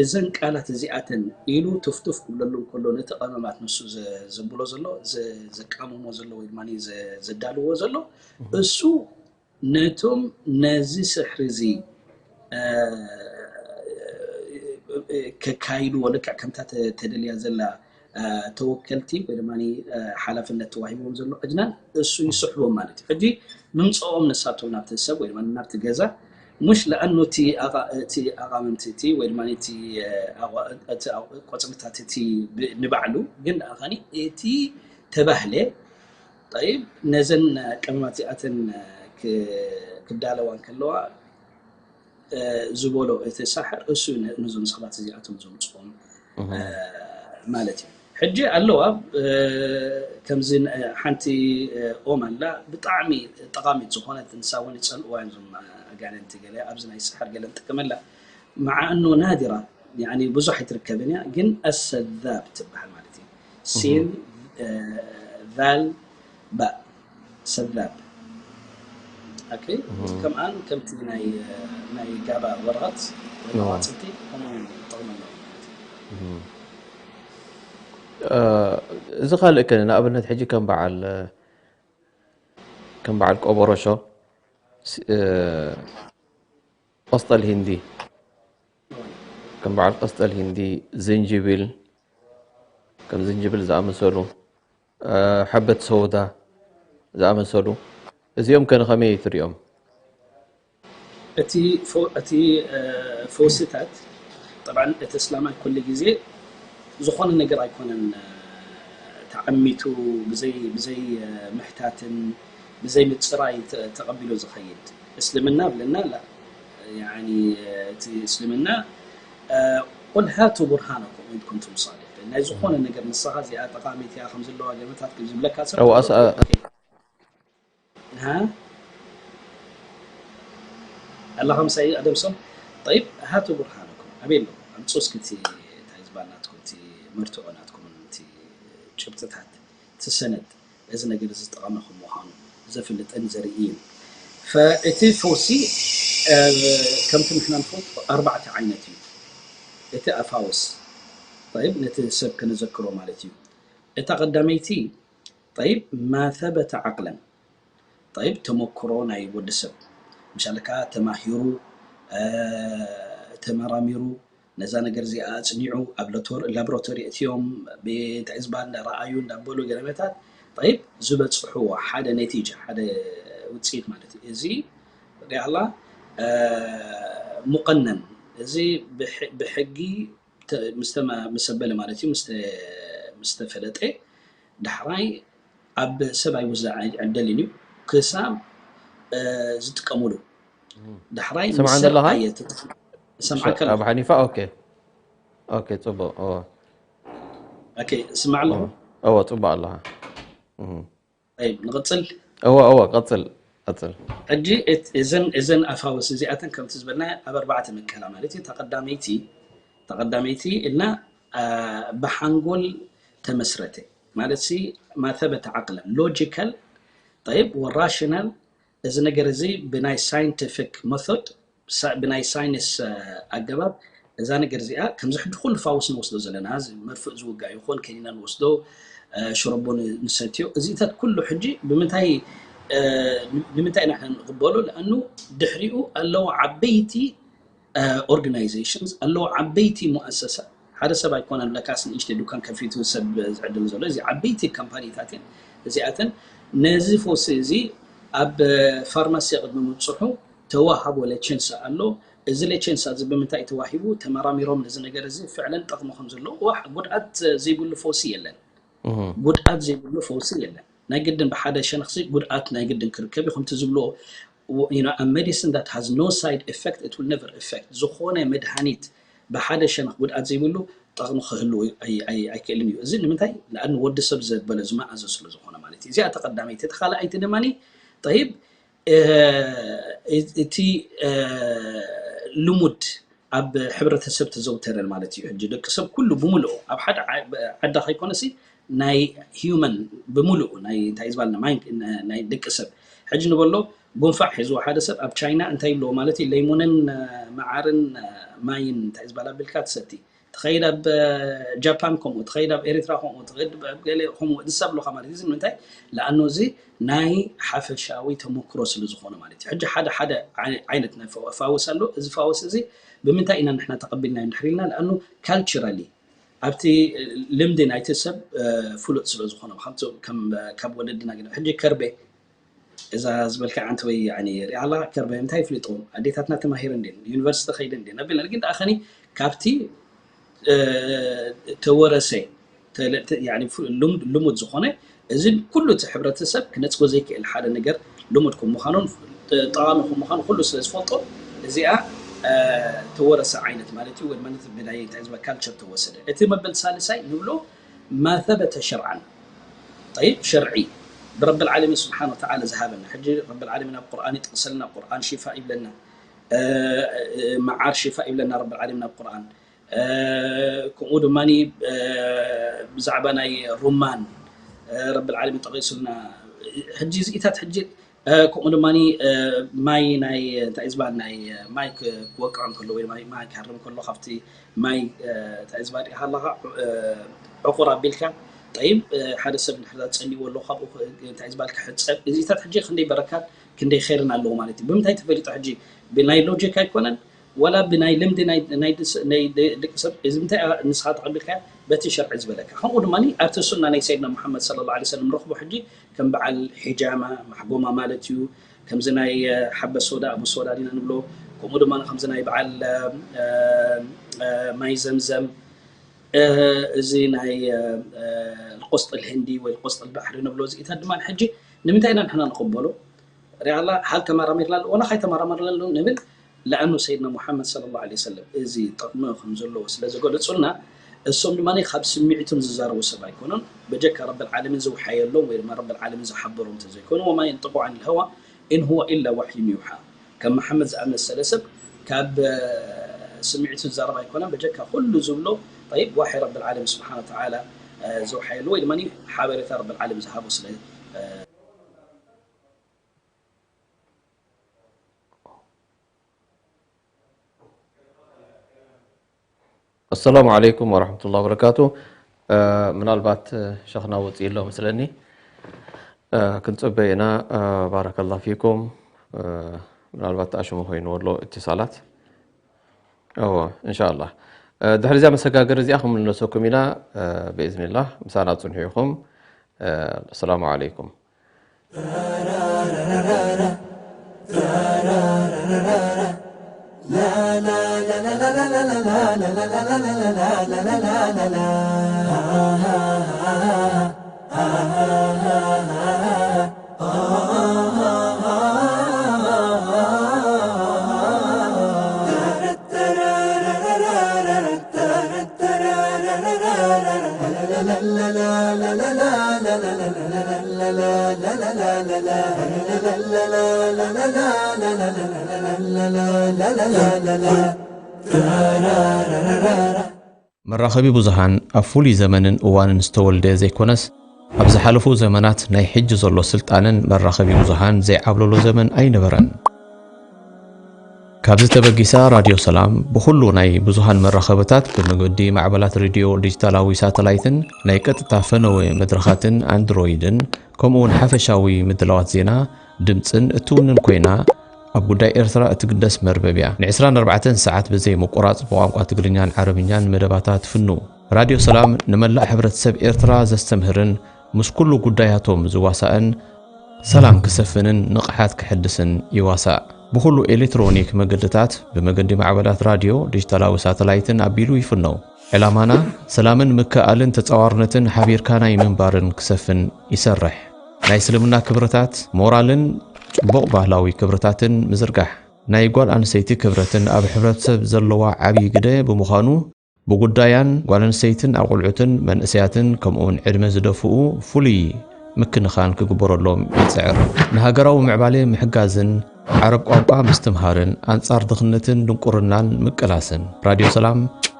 እዘን ቃላት እዚኣተን ኢሉ ትፍቱፍ ክብለሉ ከሎ ነቲ ቀመማት ንሱ ዘብሎ ዘሎ ዘቃምሞ ዘሎ ወይ ድማ ዘዳልዎ ዘሎ እሱ ነቶም ነዚ ስሕሪ እዚ ከካይድዎ ልክዕ ከምታ ተደልያ ዘላ ተወከልቲ ወይ ድማ ሓላፍነት ተዋሂቦም ዘሎ ዕድናን እሱ ይስሕቦም ማለት እዩ። ሕጂ ምምፅኦም ንሳቶም ናብቲ ሰብ ወይ ድማ ናብቲ ገዛ ሙሽ ለኣኑ እቲ ኣቓምምቲ እቲ ወይ ድማ እቲ ቆፅልታት እቲ ንባዕሉ ግን ደኣ እቲ ተባህለ ጠይብ ነዘን ቀመማት እዚኣተን ክዳለዋ እንከለዋ ዝበሎ እቲ ሳሕር እሱ ነዞም ሰባት እዚኣቶም ዘምፅኦም ማለት እዩ። ሕጂ ኣለዋ ከምዚ ሓንቲ ኦም ኣላ ብጣዕሚ ጠቃሚት ዝኾነት ንሳ እውን ይፀልእዋ እዮም ዞም ኣጋንንቲ ገለ ኣብዚ ናይ ሳሕር ገለ ንጥቀመላ መዓ እኖ ናዲራ ብዙሕ ኣይትርከብን እያ ግን ኣሰዛብ ትበሃል ማለት እዩ። ሲን ዛል ባእ ሰዛብ ከምኣን ከምቲ ናይ ጋባ ወረቐት ወይ መዋፅልቲ ከምኡ ጥቕሚ ኣለዎ ማለት እዩ። እዚ ካልእ ከ ንኣብነት ሕጂ ከም በዓል ከም በዓል ቆቦሮሾ ቆስጠል ሂንዲ ከም በዓል ቆስጠል ሂንዲ ዝንጅብል ከም ዝንጅብል ዝኣመሰሉ ሕበት ሰውዳ ዝኣመሰሉ እዚኦም ከ ንኸመይ ትሪኦም? እቲ ፈውስታት ጠብዓን እቲ እስላማይ ኩሉ ግዜ ዝኾነ ነገር ኣይኮነን ተዓሚቱ ብዘይ ብዘይ ምሕታትን ብዘይ ምፅራይ ተቐቢሉ ዝኸይድ እስልምና ብለና ላ እቲ እስልምና ቁል ሃቱ ቡርሃነኩም ኢን ኩንቱም ሳዲቂን ናይ ዝኾነ ነገር ንስኻ እዚኣ ጠቃሚት እያ ከም ዘለዋ ገመታት ዝብለካ ሰብ ኣላኻ ምሳይ ኣደምሶም ጠይብ ሃቱ ቡርሃነኩም ኣበይ ኣሎ ኣምፁ እስኪ እቲ እንታይ ዝበሃል ናትኩም እቲ መርትዖ ናትኩም እቲ ጭብጥታት እቲ ሰነድ እዚ ነገር እዚ ጠቓሚ ከም ምዃኑ ዘፍልጥን ዘርኢ እዩ። እቲ ፈውሲ ከምቲ ንሕና ንፈልጦ ኣርባዕተ ዓይነት እዩ። እቲ ኣፋውስ ጠይብ ነቲ ሰብ ከነዘክሮ ማለት እዩ። እታ ቀዳመይቲ ጠይብ ማ ثبت عقلا ጠይብ ተመክሮ ናይ ወዲ ሰብ ምሻልካ ተማሂሩ ተመራሚሩ ነዛ ነገር እዚኣ ኣፅኒዑ ኣብ ላቦራቶሪ እትዮም እንታይ ዝበሃል እንዳረኣዩ እንዳበሉ ገለመታት ጠይብ ዝበፅሕዎ ሓደ ነቲጃ ሓደ ውፅኢት ማለት እዩ። እዚ ሪኣላ ሙቀነን እዚ ብሕጊ ምስ ኣበለ ማለት እዩ ምስ ተፈለጠ ዳሕራይ ኣብ ሰብ ኣይውዛዕ ኣይዕደልን እዩ ክሳብ ዝጥቀምሉ ዳሕራይ ስምዓን ዘለኻ? ኣየ ሰምዓካ ኣብ ሓኒፋ ኦኬ ኦኬ ጽቡቅ እወ ኦኬ ስማዕ ኣለኹ እወ ጽቡቅ ኣለኻ እም። ጠይብ ንቕጽል እወ እወ ቀጽል ቀጽል ሕጂ እት- እዘን እዘን ኣፋውስ እዚኣተን ከምቲ ዝበልና ኣብ ኣርባዕተ ምቀላ ማለት እዩ ተቐዳመይቲ ተቐዳመይቲ ኢልና አ፣ ብሓንጎል ተመስረተ ማለት ሲ ማተበተ ዓቅለን ሎጂካል ጠይብ ወራሽናል እዚ ነገር እዚ ብናይ ሳይንቲፊክ መቶድ ብናይ ሳይንስ ኣገባብ እዛ ነገር እዚኣ ከምዚ ሕጂ ኩሉ ፋውስ ንወስዶ ዘለና መርፍእ ዝውጋእ ይኹን ከኒና ንወስዶ ሽረቦ ንሰትዮ እዚታት ኩሉ ሕጂ ብምንታይ ንምንታይ ኢና ንቕበሎ ለኣኑ ድሕሪኡ ኣለዉ ዓበይቲ ኦርጋናይዜሽንስ ኣለዉ ዓበይቲ ሙኣሰሳ ሓደ ሰብ ኣይኮነን ለካስ ንእሽተ ዱካን ከፊቱ ሰብ ዝዕድል ዘሎ እዚ ዓበይቲ ካምፓኒታት እየን እዚኣተን ነዚ ፈውሲ እዚ ኣብ ፋርማሲ ቅድሚ ምብፅሑ ተዋሃቦ ሌቸንሳ ኣሎ እዚ ሌቸንሳ እዚ ብምንታይ ተዋሂቡ ተመራሚሮም ነዚ ነገር እዚ ፍዕለን ጠቕሚ ከም ዘለዎ ዋሕ ጉድኣት ዘይብሉ ፈውሲ የለን ጉድኣት ዘይብሉ ፈውሲ የለን ናይ ግድን ብሓደ ሸነኽሲ ጉድኣት ናይ ግድን ክርከብ እዩ። ከምቲ ዝብልዎ you know, a medicine that has no side effect, it will never effect። ዝኾነ መድሃኒት ብሓደ ሸነኽ ጉድኣት ዘይብሉ ጠቕሚ ክህልዎ ኣይክእልን እዩ። እዚ ንምንታይ? ንኣን ወዲ ሰብ ዘበለ ዝመኣዘ ስለ ዝኾነ ማለት እዩ። እዚኣ ተቐዳመይቲ። እቲ ካልኣይቲ ድማ ጠይብ እቲ ልሙድ ኣብ ሕብረተሰብ ተዘውተረ ማለት እዩ። ሕጂ ደቂ ሰብ ኩሉ ብምልኡ ኣብ ሓደ ዓዳ ከይኮነሲ ናይ human ብምልኡ ናይ እንታይ ዝበልና ናይ ደቂ ሰብ ሕጂ ንበሎ ጉንፋዕ ሒዝዎ ሓደ ሰብ ኣብ ቻይና እንታይ ይብልዎ ማለት እዩ? ለይሙንን መዓርን ማይን እንታይ ዝበላ ብልካ ትሰቲ ትኸይድ ኣብ ጃፓን ከምኡ ትኸይድ ኣብ ኤሪትራ ከምኡ ትኸይድ ገለ ከምኡ ንሳ ብሎካ ማለት እዩ። ንምንታይ? ለኣኖ እዚ ናይ ሓፈሻዊ ተመክሮ ስለ ዝኾነ ማለት እዩ። ሕጂ ሓደ ሓደ ዓይነት ናይ ፋወስ ኣሎ። እዚ ፋወስ እዚ ብምንታይ ኢና ንሕና ተቐቢልና ንድሕር ኢልና? ለኣኑ ካልቸራሊ ኣብቲ ልምዲ ናይቲ ሰብ ፍሉጥ ስለ ዝኾነ ካብ ወለድና ግን ሕጂ ከርቤ እዛ ዝበልካ ዓንቲ ወይ ሪኣላ ከርበ እንታይ ይፍልጥዎም ኣዴታትና ተማሂረ እንዴ ዩኒቨርሲቲ ከይደ እንዴ ነቢልና ግን ደኣ ከኒ ካብቲ ተወረሰ ልሙድ ዝኾነ እዚ ኩሉ እቲ ሕብረተሰብ ክነፅጎ ዘይክእል ሓደ ነገር ልሙድ ከም ምዃኑን ጠቃሚ ከም ምዃኑ ኩሉ ስለ ዝፈልጦ እዚኣ ተወረሰ ዓይነት ማለት እዩ ወይ ማለት ብናይ እንታይ ዝበ ካልቸር ተወሰደ እቲ መበል ሳልሳይ ንብሎ ما ثبت شرعا طيب شرعي برب العالمين سبحانه وتعالى ዝሃበና ሕጂ رب العالمين ኣብ ቁርኣን ይጥቅሰልና ቁርኣን ሽፋእ ይብለና መዓር ሽፋእ ይብለና رب العالمين ኣብ ቁርኣን ከምኡ ድማ ብዛዕባ ናይ ሩማን رب العالمين ጠቂሱልና ሕጂ እዚኢታት ሕጂ ከምኡ ድማ ማይ ናይ እንታይ ዝበሃል ናይ ማይ ክወቅዕ እንከሎ ወይ ማይ ክሃርም ከሎ ካብቲ ማይ እንታይ ዝበሃል ኢኻ ኣለኻ ዕቁር ኣቢልካ ጠይብ ሓደ ሰብ እንድሕር ፀልይዎ ኣሎ ካብኡ እንታይ ዝበሃል ክሕፀብ እዚታት ሕጂ ክንደይ በረካት ክንደይ ኸይርን ኣለዎ ማለት እዩ ብምንታይ ተፈሊጡ ሕጂ ብናይ ሎጂክ ኣይኮነን ወላ ብናይ ልምዲ ናይ ደቂ ሰብ እዚ ምንታይ ንስኻ ተቐቢልካ በቲ ሸርዒ ዝበለካ ከምኡ ድማ ኣብቲ ሱና ናይ ሰይድና ሙሓመድ صلى الله عليه وسلم ንረኽቦ ሕጂ ከም በዓል ሒጃማ ማሕጎማ ማለት እዩ ከምዚ ናይ ሓበ ሶዳ ኣቡ ሶዳ ዲና ንብሎ ከምኡ ድማ ከምዚ ናይ በዓል ማይ ዘምዘም እዚ ናይ ቆስጥ الهندي ወይ ቆስጥ البحر ንብሎ እዚኢታት ድማ ሕጂ ንምንታይ ኢና ንሕና ንቕበሎ ሪኣላ ሃል ተመራሚርና ኣሎ ወላ ካይ ተመራመርና ኣሎ ንብል ለኣኑ ሰይድና ሙሓመድ صلى الله عليه وسلم እዚ ጥቕሚ ከም ዘለዎ ስለ ዝገለፁልና እሶም ድማ ካብ ስምዒቶም ዝዛረቡ ሰብ ኣይኮኑን በጀካ ረብ العالمين ዝውሓየሎም ወይ ድማ ረብ العالمين ዝሓበሮም ተዘይኮኑ وما ينطق عن الهوى إن هو إلا وحي يوحى ከም መሓመድ ዝኣመሰለ ሰብ ካብ ስምዒቱ ዝዛረብ ኣይኮነን በጀካ ኩሉ ዝብሎ طيب وحي رب العالمين سبحانه وتعالى ዝውሓየሉ ወይ ድማ ሓበሬታ ረብ العالمين ዝሃቦ ስለ السلام عليكم ورحمة الله وبركاته ምናልባት ሸኽና ወፂኡ ኣሎ መስለኒ ክንፅበ ኢና بارك الله فيكم ምናልባት ኣሽሙ ኮይንዎ ኣሎ اتصالات እወ إن شاء الله ድሕሪ እዚኣ መሰጋገሪ እዚኣ ክንምለሰኩም ኢና بإذن الله ምሳና ፅንሑ ኢኹም السلام عليكم መራኸቢ ብዙሃን ኣብ ፍሉይ ዘመንን እዋንን ዝተወልደ ዘይኮነስ፣ ኣብ ዝሓለፉ ዘመናት ናይ ሕጂ ዘሎ ስልጣነን መራኸቢ ብዙሃን ዘይዓብለሎ ዘመን ኣይነበረን። ካብዚ ተበጊሳ ራድዮ ሰላም ብኹሉ ናይ ብዙሃን መራኸብታት ብመገዲ ማዕበላት ሬድዮ ዲጂታላዊ ሳተላይትን ናይ ቀጥታ ፈነወ መድረኻትን ኣንድሮይድን ከምኡውን ሓፈሻዊ ምድላዋት ዜና፣ ድምጽን እትውንን ኮይና ኣብ ጉዳይ ኤርትራ እትግደስ መርበብ እያ። ን ዕስራን ኣርባዕተን ሰዓት ብዘይ ምቁራጽ ብቋንቋ ትግርኛን ዓረብኛን መደባታ ትፍኑ። ራድዮ ሰላም ንመላእ ሕብረተሰብ ኤርትራ ዘስተምህርን ምስ ኩሉ ጉዳያቶም ዝዋሳእን ሰላም ክሰፍንን ንቕሓት ክሕድስን ይዋሳእ። ብኹሉ ኤሌክትሮኒክ መገድታት ብመገዲ ማዕበላት ራድዮ፣ ዲጂታላዊ ሳተላይትን ኣቢሉ ይፍኖ። ዕላማና ሰላምን ምክእኣልን ተጻዋርነትን ሓቢርካ ናይ ምንባርን ክሰፍን ይሰርሕ። ናይ እስልምና ክብርታት፣ ሞራልን ጽቡቕ ባህላዊ ክብርታትን ምዝርጋሕ። ናይ ጓል ኣንስተይቲ ክብረትን ኣብ ሕብረተሰብ ዘለዋ ዓብዪ ግደ ብምዃኑ፣ ብጉዳያን ጓል ኣንስተይትን ኣቑልዑትን መንእሰያትን ከምኡውን ዕድመ ዝደፍኡ ፍሉይ ምክንኻን ክግበረሎም ይጽዕር። ንሃገራዊ ምዕባለ ምሕጋዝን ዓረብ ቋንቋ ምስትምሃርን ኣንጻር ድኽነትን ድንቁርናን ምቅላስን። ራድዮ ሰላም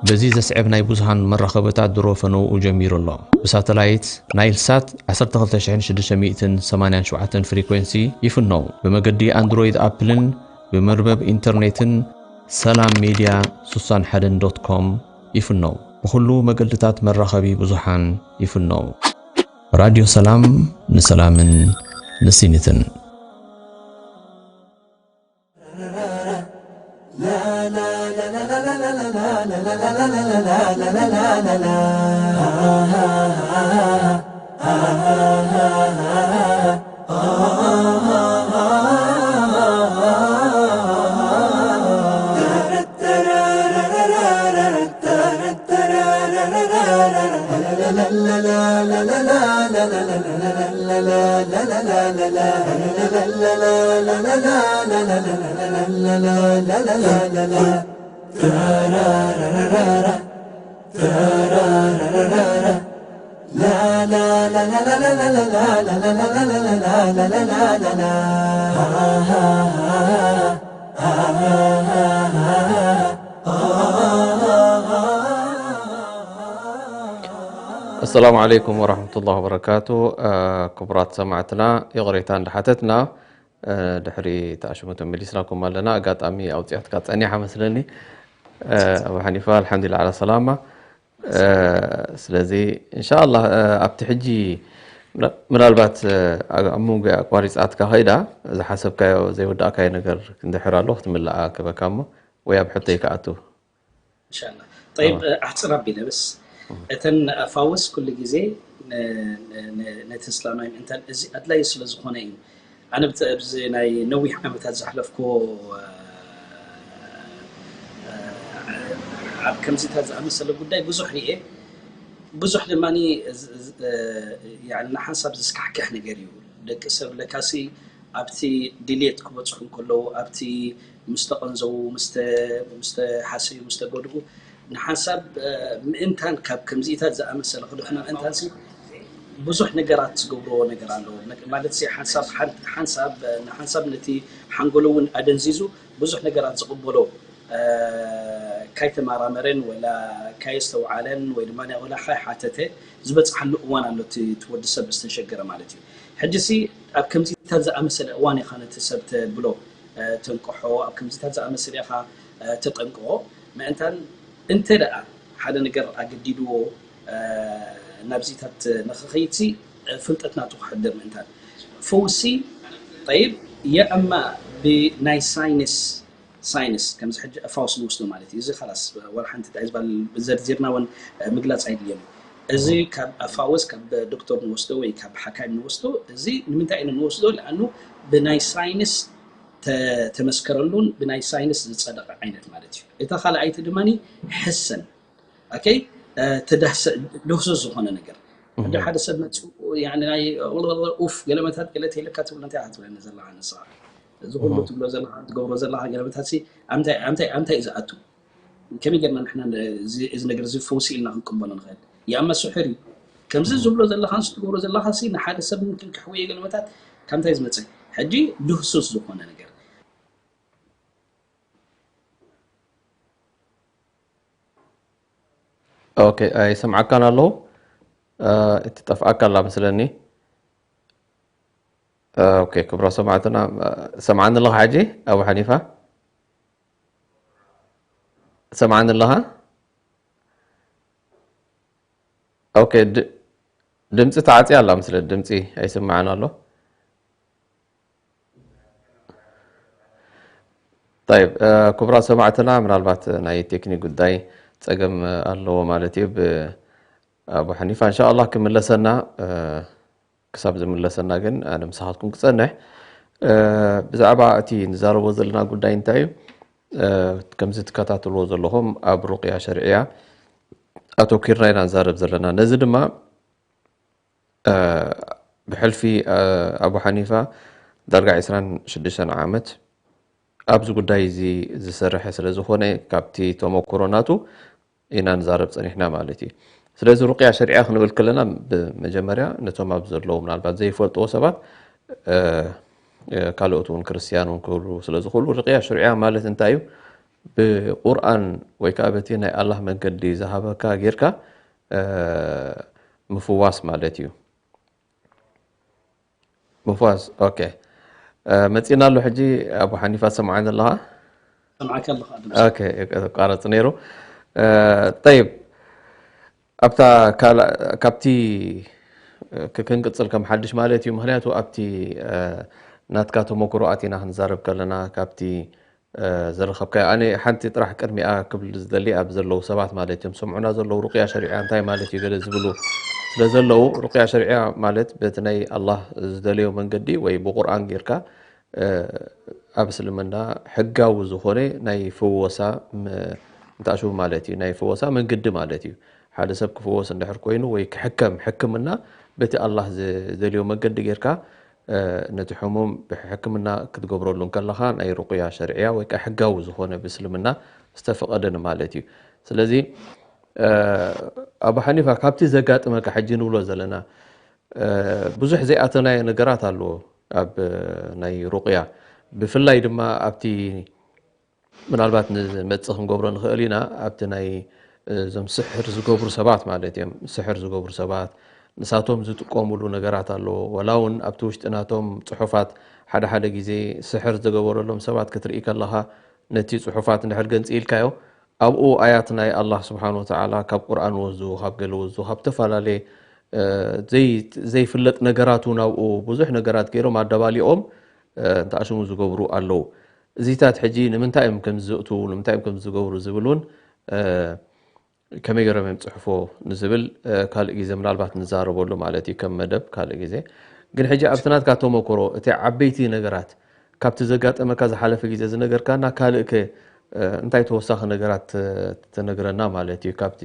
በዚ ዘስዕብ ናይ ብዙሃን መራኸብታት ድሮ ፈነውኡ ጀሚሩ ኣሎ። ብሳተላይት ናይል ሳት ዓሰርተ ክልተ ሽሕን ሽዱሽተ ሚእትን ሰማንያን ሸውዓተን ፍሪኮንሲ ይፍነው። ብመገዲ ኣንድሮይድ ኣፕልን ብመርበብ ኢንተርኔትን ሰላም ሜድያ ስሳን ሓደን ዶት ኮም ይፍነው። ብኹሉ መገድታት መራኸቢ ብዙሓን ይፍነው። ራድዮ ሰላም ንሰላምን ንሲኒትን። ኣሰላሙ ዓለይኩም ወራህመቱላሂ ወበረካቱ። ክቡራት ሰማዕትና፣ ይቕሬታ እንዳሓተትና፣ ድሕሪ ተኣሽሙ ተመሊስናኩም ኣለና። ኣጋጣሚ ኣውፅኣትካ ፀኒሓ መስለኒ። ኣቡ ሓኒፋ፣ ኣልሓምዱሊላህ ዓላ ሰላማ። ስለዚ እንሻኣላህ፣ ኣብቲ ሕጂ ምናልባት ኣብ መንጎ ኣቋሪፃትካ ከይዳ፣ ዝሓሰብካዮ ዘይወዳእካዮ ነገር እንድሕር ኣሎ ክትምልኣ ክበካ እሞ፣ ወይ ኣብ ሕቶይ ክኣቱ። እንሻላ። ጠይብ፣ ኣሕፅር ኣቢለ በስ፣ እተን ኣፋውስ ኩሉ ግዜ ነቲ እስላማይ ምእንታን እዚ ኣድላይ ስለ ዝኾነ እዩ። ኣነ ኣብዚ ናይ ነዊሕ ዓመታት ዘሕለፍኩዎ ኣብ ከምዚታት ዝኣመሰለ ጉዳይ ብዙሕ ርኤ፣ ብዙሕ ድማ ንሓንሳብ ዘስካሕክሕ ነገር እዩ። ደቂ ሰብ ለካሲ ኣብቲ ድልየት ክበፅሑ እንከለዉ፣ ኣብቲ ምስ ተቐንዘዉ፣ ምስ ተሓሰዩ፣ ምስ ተጎድኡ፣ ንሓንሳብ ምእንታን ካብ ከምዚኢታት ዝኣመሰለ ክድሕኑ ምእንታን ሲ ብዙሕ ነገራት ዝገብርዎ ነገር ኣለዎ። ማለት ሲ ሓንሳብ ንሓንሳብ ነቲ ሓንጎሎ እውን ኣደንዚዙ ብዙሕ ነገራት ዝቕበሎ ካይተመራመረን ወላ ካየስተውዓለን ወይ ድማ ወላ ካይሓተተ ዝበፅሓሉ እዋን ኣሎ። እቲ ወዲ ሰብ ዝተሸገረ ማለት እዩ። ሕጂ ሲ ኣብ ከምዚታት ዝኣመሰለ እዋን ኢኻ ነቲ ሰብ ተብሎ፣ ተንቅሖ፣ ኣብ ከምዚታት ዝኣመሰለ ኢኻ ተጠንቅቖ። ምእንታን እንተ ደኣ ሓደ ነገር ኣገዲድዎ ናብዚታት ንኽኸይድ ሲ ፍልጠት ናቱ ክሕድር ምእንታን ፈውሲ። ጠይብ፣ የእማ ብናይ ሳይንስ ሳይንስ ከምዚ ሕጂ ኣፋውስ ንወስዶ ማለት እዩ። እዚ ኻላስ ወላ ሓንቲ እንታይ ዝበሃል ዘርዚርና እውን ምግላፅ ኣይድልየን እዩ። እዚ ካብ ኣፋውስ ካብ ዶክተር ንወስዶ ወይ ካብ ሓካይም ንወስዶ፣ እዚ ንምንታይ ኢና ንወስዶ? ለኣኑ ብናይ ሳይንስ ተመስከረሉን ብናይ ሳይንስ ዝፀደቐ ዓይነት ማለት እዩ። እታ ካልኣይቲ ድማ ሕሰን ኦኬ፣ ተዳህሰ ድህሱስ ዝኾነ ነገር እንደ ሓደ ሰብ መፅኡ ናይ ኡፍ ገለመታት ገለ ተይለካ ትብሎ እንታይ ኢኻ ትብለኒ ዘለኻ ንስኻ? እዚ ኩሉ ትብሎ ዘለኻ ትገብሮ ዘለኻ ገለመታት ኣምታይ ኣምታይ ኣምታይ እዩ ዝኣቱ? ከመይ ጌርና ንሕና እዚ ነገር እዚ ፈውሲ ኢልና ክንቅበሎ ንኽእል? ያማ ስሕር እዩ ከምዚ ዝብሎ ዘለኻ ንስ ትገብሮ ዘለኻ ንሓደ ሰብ ምምክን ከሕውዮ ገለመታት ካብ እንታይ ዝመፀ? ሕጂ ድህሱስ ዝኾነ ነገር ኦኬ፣ ኣይሰምዓካን ኣለኹ። እቲ ጠፍኣካ ኣላ መስለኒ። ኦኬ፣ ክብራ ሰማዕትና፣ ሰምዓኒ ኣለኻ ሕጂ? ኣቡ ሓኒፋ ሰምዓኒ ኣለኻ? ኦኬ፣ ድምፂ ተዓፅያ ኣላ መስለኒ፣ ድምፂ ኣይስማዕን ኣሎ። طيب، ክቡራት ሰማዕትና፣ ምናልባት ናይ ቴክኒክ ጉዳይ ፀገም ኣለዎ ማለት እዩ። ብኣቡ ሓኒፋ እንሻኣላህ ክምለሰና፣ ክሳብ ዝምለሰና ግን ኣነ ምሳኻትኩም ክፀንሕ። ብዛዕባ እቲ ንዛረቦ ዘለና ጉዳይ እንታይ እዩ? ከምዚ ትከታተልዎ ዘለኹም ኣብ ሩቅያ ሸርዕያ ኣተኪርና ኢና ንዛረብ ዘለና። ነዚ ድማ ብሕልፊ ኣቡ ሓኒፋ ዳርጋ ዕስራን ሽዱሽተን ዓመት ኣብዚ ጉዳይ እዚ ዝሰርሐ ስለ ዝኾነ ካብቲ ተመክሮ ናቱ ኢና ንዛረብ ጸኒሕና ማለት እዩ። ስለዚ ሩቅያ ሸሪዓ ክንብል ከለና ብመጀመርያ ነቶም ኣብ ዘለዉ ምናልባት ዘይፈልጥዎ ሰባት ካልኦት እውን ክርስትያን እውን ክህሉ ስለ ዝኽእሉ ሩቅያ ሸሪዓ ማለት እንታይ እዩ? ብቁርኣን ወይ ከዓ በቲ ናይ ኣላህ መንገዲ ዝሃበካ ጌርካ ምፍዋስ ማለት እዩ። ምፍዋስ ኦኬ። መፂና ኣሎ ሕጂ። ኣቡ ሓኒፋ ትሰምዓኒ ኣለኻ? ሰምዓካ ኣለኹ። ኦኬ፣ ቋረፅ ነይሩ። ጠይብ፣ ኣብታ ካልእ ካብቲ ክንቅፅል ከም ሓድሽ ማለት እዩ። ምክንያቱ ኣብቲ ናትካ ተመክሮ ኣቲና ክንዛረብ ከለና ካብቲ ዘረከብካዮ ኣነ ሓንቲ ጥራሕ ቅድሚኣ ክብል ዝደሊ ኣብ ዘለዉ ሰባት ማለት እዮም ሰምዑና ዘለዉ ሩቅያ ሸሪዓ እንታይ ማለት እዩ ገለ ዝብሉ ስለ ዘለዉ ሩቅያ ሸሪዓ ማለት በቲ ናይ ኣላህ ዝደለዮ መንገዲ ወይ ብቁርኣን ጌርካ ኣብ እስልምና ሕጋዊ ዝኾነ ናይ ፍወሳ እንታሹ ማለት እዩ ናይ ፍወሳ መንገዲ ማለት እዩ። ሓደ ሰብ ክፍወስ እንድሕር ኮይኑ ወይ ክሕከም ሕክምና በቲ ኣላህ ዝደልዮ መንገዲ ጌርካ ነቲ ሕሙም ብሕክምና ክትገብረሉ እንከለኻ ናይ ሩቅያ ሸርዕያ ወይ ከዓ ሕጋዊ ዝኾነ ብእስልምና ዝተፈቐደ ንማለት እዩ። ስለዚ ኣቡ ሓኒፋ ካብቲ ዘጋጥመካ ሕጂ ንብሎ ዘለና ብዙሕ ዘይኣተናዮ ነገራት ኣለዎ ኣብ ናይ ሩቅያ ብፍላይ ድማ ኣብቲ ምናልባት ንመጽእ ክንገብሮ ንኽእል ኢና ኣብቲ ናይ እዞም ስሕር ዝገብሩ ሰባት ማለት እዮም። ስሕር ዝገብሩ ሰባት ንሳቶም ዝጥቀሙሉ ነገራት ኣለዎ። ወላ እውን ኣብቲ ውሽጢ ናቶም ጽሑፋት ሓደ ሓደ ግዜ ስሕር ዝተገበረሎም ሰባት ክትርኢ ከለኻ ነቲ ጽሑፋት እንድሕር ገንጽ ኢልካዮ ኣብኡ ኣያት ናይ ኣላህ ስብሓን ወተዓላ ካብ ቁርኣን ወዙ ካብ ገለ ወዙ ካብ ዝተፈላለየ ዘይፍለጥ ነገራት እውን ኣብኡ ብዙሕ ነገራት ገይሮም ኣደባሊቖም እንተኣሽሙ ዝገብሩ ኣለዉ። እዚታት ሕጂ ንምንታይ እዮም ከምዚ ዘእትዉ ንምንታይ እዮም ከምዚ ዝገብሩ ዝብል እውን ከመይ ገይሮም እዮም ፅሕፎ ንዝብል ካልእ ግዜ ምናልባት ንዛረበሉ ማለት እዩ ከም መደብ ካልእ ግዜ። ግን ሕጂ ኣብቲ ናትካ ተመክሮ እቲ ዓበይቲ ነገራት ካብቲ ዘጋጠመካ ዝሓለፈ ግዜ ዝነገርካና ካልእ ከ እንታይ ተወሳኺ ነገራት ትነግረና ማለት እዩ ካብቲ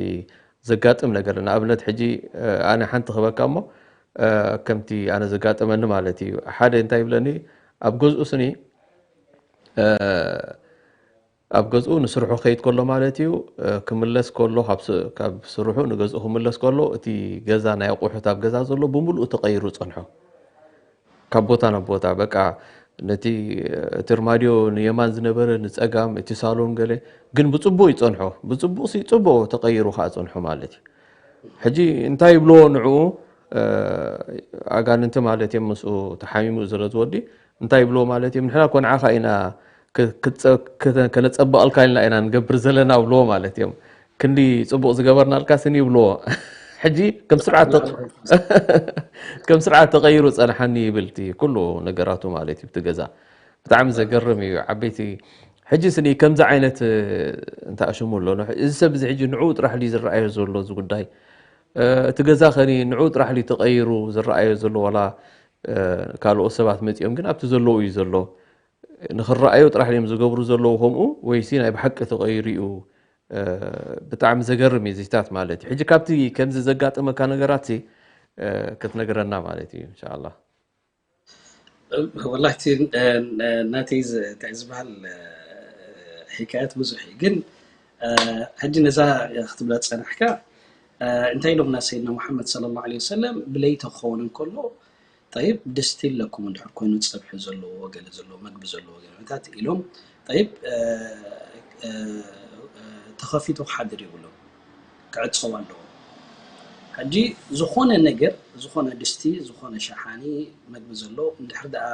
ዘጋጥም ነገር ንኣብነት ሕጂ ኣነ ሓንቲ ክበካ እሞ ከምቲ ኣነ ዘጋጠመኒ ማለት እዩ ሓደ እንታይ ይብለኒ ኣብ ገዝኡ ስኒ ኣብ ገዝኡ ንስርሑ ከይድ ከሎ ማለት እዩ ክምለስ ከሎ ካብ ስርሑ ንገዝኡ ክምለስ ከሎ እቲ ገዛ ናይ ኣቑሑት ኣብ ገዛ ዘሎ ብምሉኡ ተቐይሩ ፀንሖ ካብ ቦታ ናብ ቦታ በቃ ነቲ እቲ ርማድዮ ንየማን ዝነበረ ንፀጋም እቲ ሳሎን ገለ ግን ብፅቡቅ ይፀንሖ ብፅቡቅ ሲ ፅቡቅ ተቀይሩ ከዓ ፀንሖ ማለት እዩ ሕጂ እንታይ ይብልዎ ንዕኡ ኣጋንንቲ ማለት እዮም ምስኡ ተሓሚሙ ስለ ዝወዲ እንታይ ይብልዎ ማለት እዮም ንሕና ኮ ንዓኻ ኢና ከነፀብቐልካ ኢልና ኢና ንገብር ዘለና ብልዎ ማለት እዮም ክንዲ ፅቡቅ ዝገበርናልካ ስኒ ይብልዎ ሕጂ ከም ስርዓት ከም ስርዓት ተቐይሩ ፀንሓኒ ይብል እቲ ኩሉ ነገራቱ ማለት እዩ እቲ ገዛ ብጣዕሚ ዘገርም እዩ ዓበይቲ ሕጂ ስኒ ከምዚ ዓይነት እንተኣሽሙ ኣሎ እዚ ሰብ እዚ ሕጂ ንዕኡ ጥራሕ ድዩ ዝረኣዮ ዘሎ እዚ ጉዳይ እቲ ገዛ ከኒ ንዕኡ ጥራሕ ድዩ ተቐይሩ ዝረኣዮ ዘሎ ዋላ ካልኦት ሰባት መፂኦም ግን ኣብቲ ዘለዉ እዩ ዘሎ ንክረኣዩ ጥራሕ ድዮም ዝገብሩ ዘለዉ ከምኡ ወይሲ ናይ ብሓቂ ተቐይሩ እዩ ብጣዕሚ ዘገርም እዩ ዚታት ማለት እዩ ሕጂ ካብቲ ከምዚ ዘጋጠመካ ነገራት ክትነግረና ማለት እዩ እንሻላ ወላ እቲ ናተይ እንታይ ዝበሃል ሕካያት ብዙሕ እዩ ግን ሕጂ ነዛ ክትብላ ዝፀናሕካ እንታይ ኢሎምና ሰይድና ሙሓመድ صلى الله عليه وسلم ብለይቲ ክኸውን እንከሎ طيب ድስቲ ኣለኩም እንድሕር ኮይኑ ፀብሒ ዘለዎ ገለ ዘለዎ መግቢ ዘለዎ ገለታት ኢሎም طيب ተኸፊቱ ክሓድር ይብሎም ክዕፀው ኣለዎ ሕጂ ዝኾነ ነገር ዝኾነ ድስቲ ዝኾነ ሸሓኒ መግቢ ዘሎ እንድሕር ደኣ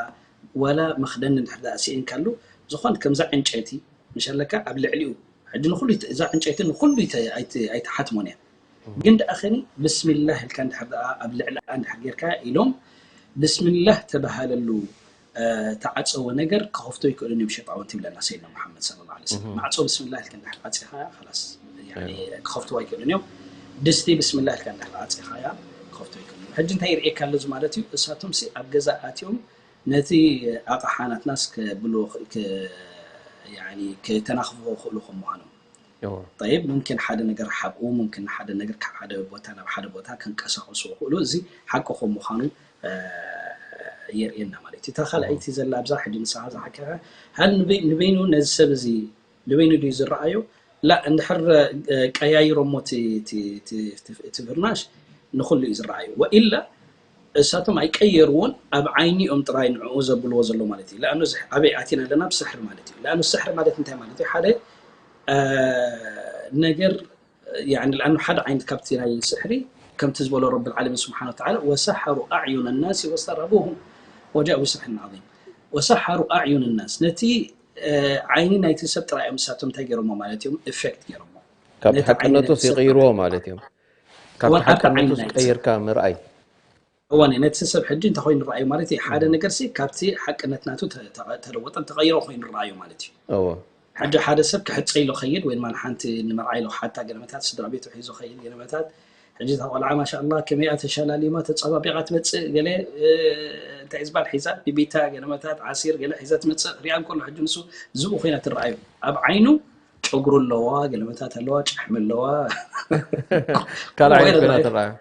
ዋላ መኽደኒ እንድሕር ደኣ ስኢንካሉ ዝኾነ ከምዛ ዕንጨይቲ ምሸለካ ኣብ ልዕሊኡ ሕጂ ንኩሉ እዛ ዕንጨይቲ ንኩሉ ኣይትሓትሞን እያ ግን ደኣ ኸኒ ብስሚላህ ኢልካ እንድሕር ደኣ ኣብ ልዕሊ እንድሕር ጌርካ ኢሎም ብስሚላህ ተባሃለሉ ተዓፀወ ነገር ክኸፍቶ ይክእሉን እዮም ሸጣውንቲ ይብለና ሰይድና መሓመድ صلى الله عليه وسلم ማዕፆ ብስሚላህ ኢልካ እንድሕር ዓፂኻያ ላስ ክኸፍትዋ ይክእሉን እዮም ድስቲ ብስሚላህ ኢልካ እንድሕር ዓፂኻያ ክኸፍቶ ይክእሉን ሕጂ እንታይ ይርእየካ ኣለዚ ማለት እዩ እሳቶም ሲ ኣብ ገዛ ኣትዮም ነቲ ኣቕሓ ናትናስ ከብልዎ ከተናኽፍዎ ክእሉ ከም ምዃኖም ጠይብ ሙምኪን ሓደ ነገር ሓብኡ ሙምኪን ሓደ ነገር ካብ ሓደ ቦታ ናብ ሓደ ቦታ ከንቀሳቀሱ ክእሉ እዚ ሓቂ ከም ምዃኑ የርእየና ማለት እዩ። እታ ካልኣይቲ ዘላ ኣብዛ ሕጂ ንስኻ ዝሓከኻ፣ ሃል ንበይኑ ነዚ ሰብ እዚ ንበይኑ ድዩ ዝረኣዮ? ላ እንድሕር ቀያይሮሞ እቲ ፍርናሽ ንኩሉ እዩ ዝረኣዩ። ወኢላ እሳቶም ኣይቀየርዎን፣ ኣብ ዓይኒ እዮም ጥራይ ንዕኡ ዘብልዎ ዘሎ ማለት እዩ። ለኣኑ ኣበይ ኣቲና ኣለና? ብስሕሪ ማለት እዩ። ለኣኑ ስሕሪ ማለት እንታይ ማለት እዩ? ሓደ ነገር ለኣኑ ሓደ ዓይነት ካብቲ ናይ ስሕሪ ከምቲ ዝበሎ ረብ ዓለሚን ስብሓን ወተዓላ ወሰሓሩ ኣዕዩን ናሲ ወስተርሀቡሁም ወጃኡ ብስሕርን ዓዚም። ወሰሓሩ ኣዕዩን ናስ ነቲ ዓይኒ ናይቲ ሰብ ጥራይ እዮም ንሳቶም እንታይ ገይሮሞ ማለት እዮም? ኢፌክት ገይሮሞ። ካብቲ ሓቅነቱ ይቕይርዎ ማለት እዮም። ካብቲ ሓቅነቱ ቀይርካ ምርኣይ። እዋን ነቲ ሰብ ሕጂ እንታይ ኮይኑ ረኣዩ ማለት እዩ? ሓደ ነገር ሲ ካብቲ ሓቅነት ናቱ ተለወጠን ተቐይሮ ኮይኑ ረኣዩ ማለት እዩ። ሕጂ ሓደ ሰብ ክሕፀ ኢሎ ኸይድ ወይ ድማ ሓንቲ ንመርዓ ኢሎ ሓታ ገለመታት ስድራ ቤቱ ሒዞ ኸይድ ገለመታት ሕጂ እታ ቆልዓ ማሻ ኣላ ከመይኣ ተሸላሊማ ተፀባቢቓ ትመፅእ ገለ እንታይ ዝበሃል ሒዛ ቢቢታ ገለመታት ዓሲር ገለ ሒዛ ትመፅእ ሪኣ እንከሎ ሕጂ ንሱ ዝብኡ ኮይና ትረኣዩ። ኣብ ዓይኑ ጨጉሩ ኣለዋ፣ ገለመታት ኣለዋ፣ ጫሕሚ ኣለዋ። ካልኣይ ኮይና ትረኣዩ።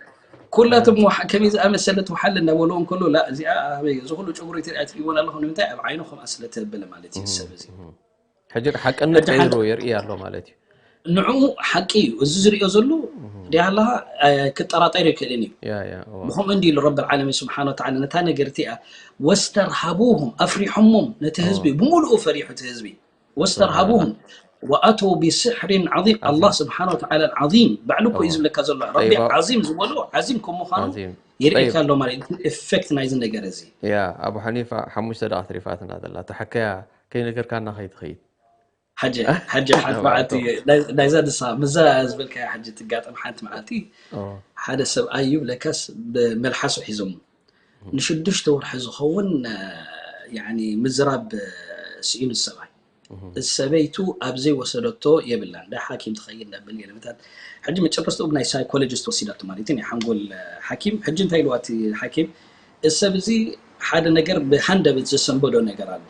ኩላቶም ከመይ ዝኣመሰለት ወሓለ እናበልዎ እንከሎ ላ እዚኣ ኣበይ እዚ ኩሉ ጨጉሪ ትሪኣ ትሪእዎን ኣለኹም ንምንታይ ኣብ ዓይኑ ከምኣ ስለ ተበለ ማለት እዩ ሰብ እዚ። ሕጂ ሓቅነት ቀይሩ የርኢ ኣሎ ማለት እዩ። ንዕኡ ሓቂ እዩ እዚ ዝሪኦ ዘሎ ዲሃላ ክጠራጠር ይክእልን እዩ። ብከምኡ እንዲ ኢሉ ረብ ዓለሚን ስብሓን ወተዓላ ነታ ነገር እቲኣ ወስተርሃቡሁም ኣፍሪሖሞም ነቲ ህዝቢ ብምሉኡ ፈሪሑ እቲ ህዝቢ ወስተርሃቡሁም ወኣተው ብስሕሪን ዓዚም። ኣላህ ስብሓን ወተዓላ ዓዚም ባዕሉ እኮ እዩ ዝብለካ ዘሎ። ረቢ ዓዚም ዝበሎ ዓዚም ከም ምዃኑ የርእየካ ኣሎ ማለት እዩ። ኢፌክት ናይዚ ነገር እዚ ያ ኣቡ ሓኒፋ ሓሙሽተ ደኣ ትሪፋትና ዘላ ተሓከያ ከይነገርካና ከይትኸይድ ሓጂ ሓንቲ መዓልቲ ናይዛ ንሳ ምዛ ዝበልካያ ሓጂ ትጋጠም ሓንቲ መዓልቲ ሓደ ሰብኣይ እዩ ለካስ ብመልሓሱ ሒዞም ንሽዱሽተ ወርሒ ዝኸውን ምዝራብ ስኢኑ ሰብኣይ ሰበይቱ ኣብ ዘይወሰደቶ የብላን ዳ ሓኪም ትኸይድ ነብል ገለመታት ሕጂ መጨረስቲ ናይ ሳይኮሎጂስት ወሲዳቶ ማለት ናይ ሓንጎል ሓኪም ሕጂ እንታይ ኢልዋ እቲ ሓኪም እዚ ሰብ እዚ ሓደ ነገር ብሃንደበት ዘሰንበዶ ነገር ኣሎ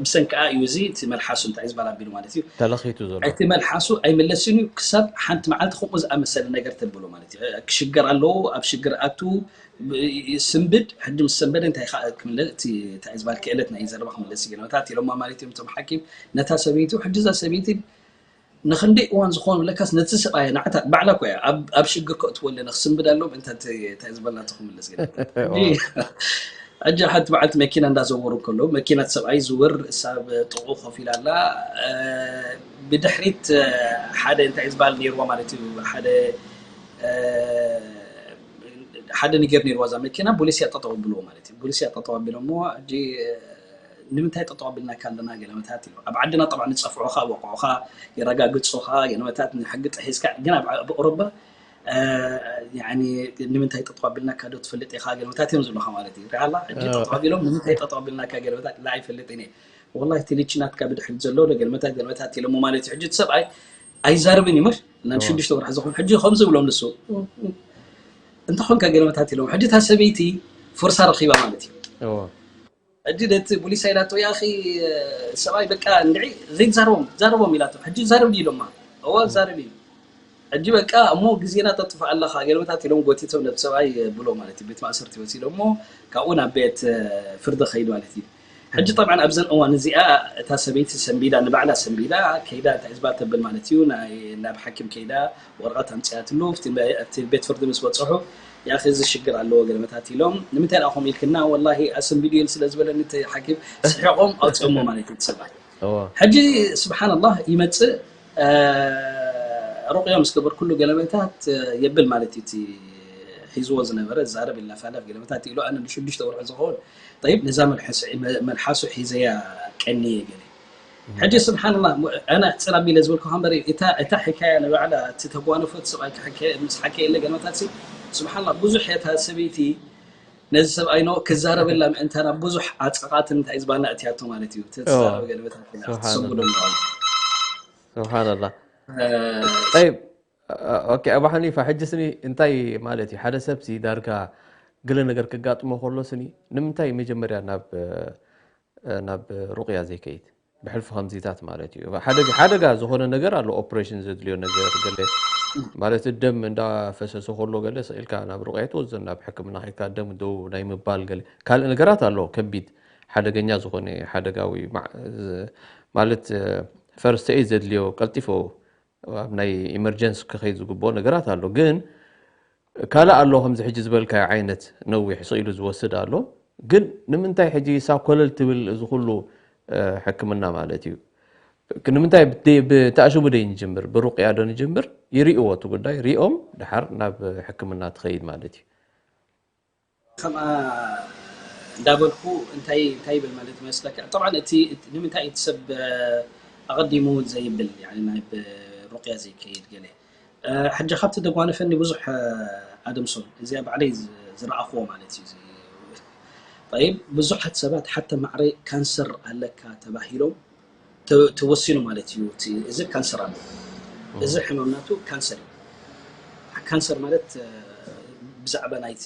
ብሰንኪኣ እዩ እዚ እቲ መልሓሱ እንታይ ዝበል ኣቢሉ ማለት እዩ ተለኺቱ ዘሎ እቲ መልሓሱ ኣይምለስን እዩ ክሳብ ሓንቲ መዓልቲ ከምኡ ዝኣመሰለ ነገር ተብሎ ማለት እዩ ክሽገር ኣለዎ ኣብ ሽግር ኣቱ ስንብድ ሕጂ ምስ ሰንበደ እንታይ ከዓ ክምለስ እቲ እንታይ ዝበል ክእለት ናይ ዘረባ ክምለስ ገለመታት ኢሎማ ማለት እዮም እቶም ሓኪም ነታ ሰበይቱ ሕጂ እዛ ሰበይቲ ንክንደይ እዋን ዝኾኑ ለካስ ነቲ ሰብኣይ ንዓታ ባዕላ እኮ እያ ኣብ ሽግር ከእትዎ ኣለና ክስንብድ ኣለዎም እንታይ ዝበልና ክምለስ ገለመታት ሕጂ ሓንቲ በዓልቲ መኪና እንዳዘወሩ ከለዉ መኪና ሰብኣይ ዝውር እሳ ጥቑ ኮፍ ኢላ ኣላ ብድሕሪት ሓደ እንታይ ዝበሃል ነይርዋ ማለት እዩ ሓደ ሓደ ነገር ነይርዋ እዛ መኪና ፖሊስ እያ ጠጠው ኣብልዎ ማለት እዩ ፖሊስ እያ ጠጠው ኣቢሎሞ ሕጂ ንምንታይ ጠጠው ኣቢልናካ ኣለና ገለመታት እዩ ኣብ ዓድና ጠብዓ ንፀፍዑኻ ወቕዑኻ የረጋግፁኻ ገለመታት ንሕጊ ጥሒስካ ግን ኣብ ኦሮባ ንምንታይ ጠጠው ኣቢልናካ ዶ ትፈልጥ ኢኻ ገለመታት እዮም ዝብሉኻ ማለት እዩ ሪኣላ ሕጂ ጠጠው ኣቢሎም ንምንታይ ጠጠው ኣቢልናካ ገለመታት ላ ኣይፈልጥን እየ ወላሂ እቲ ልቺ ናትካ ብድሕሪት ዘሎ ዶ ገለመታት ገለመታት ኢሎሞ ማለት እዩ ሕጂ እቲ ሰብኣይ ኣይዛረብን እዩ መሽ ናብ ሽዱሽተ ወርሒ ዝኾን ሕጂ ከምዚ ይብሎም ንሱ እንተኾንካ ገለመታት ኢሎም ሕጂ እታ ሰበይቲ ፍርሳ ረኺባ ማለት እዩ ሕጂ ነቲ ቡሊሳ ኢላቶ ያኺ ሰብኣይ በቃ እንድዒ ዘይትዛረቦም ዛረቦም ኢላቶ ሕጂ ዛረብ ኢሎማ እዋ ዛረብ እዩ ሕጂ በቃ እሞ ግዜና ተጥፍእ ኣለኻ ገለመታት ኢሎም ጎቲቶም ነቲ ሰብኣይ ብሎ ማለት እዩ ቤት ማእሰርቲ ወሲዶሞ ካብኡ ናብ ቤት ፍርዲ ኸይድ ማለት እዩ ሕጂ ጠብዓን ኣብዘን እዋን እዚኣ እታ ሰበይቲ ሰንቢዳ ንባዕላ ሰንቢዳ ከይዳ እንታይ ዝበሃል ተብል ማለት እዩ ናብ ሓኪም ከይዳ ወረቐት ኣምፅኣትሉ ኣብቲ ቤት ፍርዲ ምስ በፅሑ ያኺ እዚ ሽግር ኣለዎ ገለመታት ኢሎም ንምንታይ ደኣ ከምኡ ኢልክና ወላሂ ኣሰንቢዱ ኢሉ ስለ ዝበለኒ እቲ ሓኪም ስሒቖም ኣውፅኦሞ ማለት እዩ እቲ ሰብኣይ ሕጂ ስብሓንላህ ይመፅእ ሩቕያ ምስ ገበርኩሉ ገለመታት የብል ማለት እዩ እቲ ሒዝዎ ዝነበረ ዛረብ ይላፋለፍ ገለመታት ኢሉ ኣነ ንሽዱሽተ ወርሒ ዝኸውን ጠይብ ነዛ መልሓሱ ሒዘያ ቀንየ ገለ ሕጂ ስብሓንላ ኣነ ኣሕፅር ኣቢለ ዝበልኩ ከንበር እታ ሕካያ ንባዕላ እቲ ተጓነፎት ሰብኣይ ምስ ሓከየለ ገለመታት ስብሓንላ ብዙሕ እታ ሰበይቲ ነዚ ሰብኣይ ኖ ክዛረበላ ምእንታና ብዙሕ ዓፀቓትን እንታይ ዝበሃልና እትያቶ ማለት እዩ ተዛረበ ገለመታት ትሰንብዶ ስብሓንላ ጠይብ ኦኬ ኣባ ሓኒፋ ሕጂ ስኒ እንታይ ማለት እዩ ሓደ ሰብ ሲ ዳርጋ ገለ ነገር ክጋጥሞ ከሎ ስኒ ንምንታይ መጀመርያ ናብ ናብ ሩቅያ ዘይከይድ ብሕልፊ ከምዚታት ማለት እዩ ሓደጋ ዝኾነ ነገር ኣሎ ኦፕሬሽን ዘድልዮ ነገር ገለ ማለት ደም እንዳፈሰሰ ከሎ ገለ ስኢልካ ናብ ሩቅያ ትወስዶ ናብ ሕክምና ከይካ ደም ደው ናይ ምባል ገለ ካልእ ነገራት ኣሎ። ከቢድ ሓደገኛ ዝኾነ ሓደጋዊ ማለት ፈርስት ኤድ ዘድልዮ ቀልጢፎ ኣብ ናይ ኢመርጀንስ ክኸይድ ዝግብኦ ነገራት ኣሎ። ግን ካልእ ኣሎ ከምዚ ሕጂ ዝበልካዮ ዓይነት ነዊሕ ስኢሉ ዝወስድ ኣሎ። ግን ንምንታይ ሕጂ ሳብ ኮለል ትብል እዚ ኩሉ ሕክምና ማለት እዩ? ንምንታይ ብተኣሽሙ ደ ንጅምር ብሩቅያ ዶ ንጅምር? ይርእዎ እቲ ጉዳይ ሪኦም ድሓር ናብ ሕክምና ትኸይድ ማለት እዩ። ከምኣ እንዳበልኩ እንታይ እንታይ ይብል ማለት መስለካ? طبعا እቲ ንምንታይ እቲ ሰብ ኣቐዲሙ ዘይብል يعني ናይ ሩቅያ ዘይከይድ ገለ ሕጂ ካብቲ ተጓነፈኒ ብዙሕ ኣደምሶን እዚኣ ባዕለይ ዝረኣኽዎ ማለት እዩ። طيب ብዙሓት ሰባት ሓተ ማዕረ ካንሰር ኣለካ ተባሂሎም ተወሲኑ ማለት እዩ። እዚ ካንሰር ኣሎ። እዚ ሕማም ናቱ ካንሰር እዩ። ካንሰር ማለት ብዛዕባ ናይቲ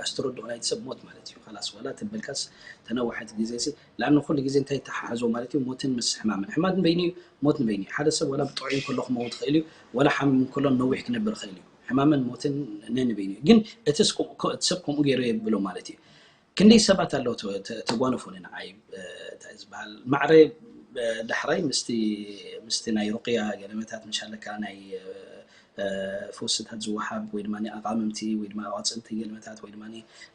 ኣስተረድኦ ናይቲ ሰብ ሞት ማለት እዩ። ላስ ዋላ ተበልካስ ተነዋሐት ግዜ ሲ ላን ኩሉ ግዜ እንታይ ተሓሓዞ ማለት እዩ። ሞትን ምስ ሕማምን ሕማም በይኒ ሞት ንበይኒ ሓደ ሰብ ዋላ ብጥዑይ ከሎ ክመውት ይኽእል እዩ። ዋላ ሓሚም ከሎ ነዊሕ ክነብር ይኽእል እዩ። ሕማምን ሞትን ነንበይኒ ግን እቲ ሰብ ከምኡ ገይሩ የብሎ ማለት እዩ። ክንደይ ሰባት ኣለዉ ተጓነፉኒ ንዓይ ዝበሃል ማዕረ ዳሕራይ ምስቲ ምስቲ ናይ ሩቅያ ገለመታት ምሻለካ ናይ ፈውስታት ዝወሃብ ወይ ድማ ኣቃምምቲ ወይ ድማ ኣዋፅንቲ ገለመታት ወይ ድማ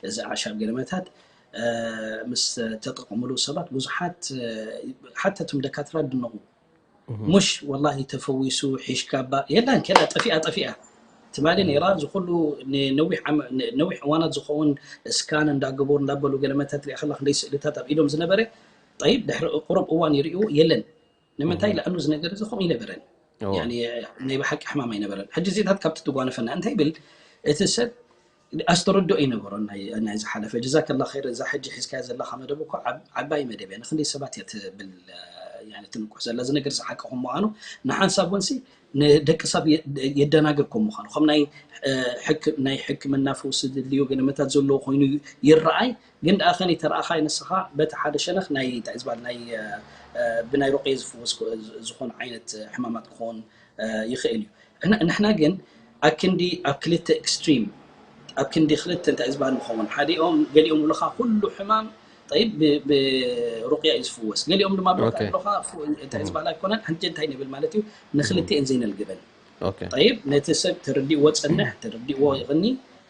እዚ ኣዕሻብ ገለመታት ምስ ተጠቀምሉ ሰባት ብዙሓት ሓተቱም ደካትራ ድነቑ ሙሽ ወላሂ ተፈዊሱ ሒሽካ ባ የላን ከላ ጠፊኣ ጠፊኣ ትማሊ ነይራ ዝኩሉ ነዊሕ እዋናት ዝኸውን እስካን እንዳገበሩ እንዳበሉ ገለመታት ሪኣ ከላ ክንደይ ስእልታት ኣብ ኢዶም ዝነበረ ጠይብ ድሕሪ ቁሩብ እዋን ይርእዩ የለን ንምንታይ ለኣኑ ዝነገር እዚ ከምኡ ይነበረን ናይ ብሓቂ ሕማም ኣይነበረን ሕጂ ዜታት ካብቲ ትጓነፈና እንታይ ይብል እቲ ሰብ ኣስተረድኦ ይነበሮ ናይ ዝሓለፈ ጀዛከላ ኸይር እዛ ሕጂ ሒዝካያ ዘለካ መደብ እኮ ዓባይ መደብ እያ ንክንደይ ሰባት እያ ትብል ትንቁሕ ዘላ እዚ ነገር ዝሓቂ ከም ምዃኑ ንሓንሳብ ወንሲ ንደቂ ሰብ የደናግር ከም ምዃኑ ከም ናይ ናይ ሕክምና ፈውሲ ድልዮ ገለመታት ዘለዎ ኮይኑ ይረኣይ ግን ደኣ ከን ተረኣኻይ ንስኻ በቲ ሓደ ሸነኽ ናይ እንታይ ዝበሃል ናይ ብናይ ሩቅየ ዝፍወስ ዝኾነ ዓይነት ሕማማት ክኸውን ይኽእል እዩ ንሕና ግን ኣክንዲ ኣብ ክልተ extreme ኣብ ክንዲ ክልተ እንታይ ዝበሃል ንኸውን ሓዲኦም ገሊኦም ብለኻ ኩሉ ሕማም ጠይብ ብሩቅያ እዩ ዝፍወስ ገሊኦም ድማ ብሎካ ኣለኻ እንታይ ዝበሃል ኣይኮነን ሕጂ እንታይ ንብል ማለት እዩ ንክልቲኤን ዘይነልግበን ጠይብ ነቲ ሰብ ተረዲእዎ ፀንሕ ተረዲእዎ ይቕኒ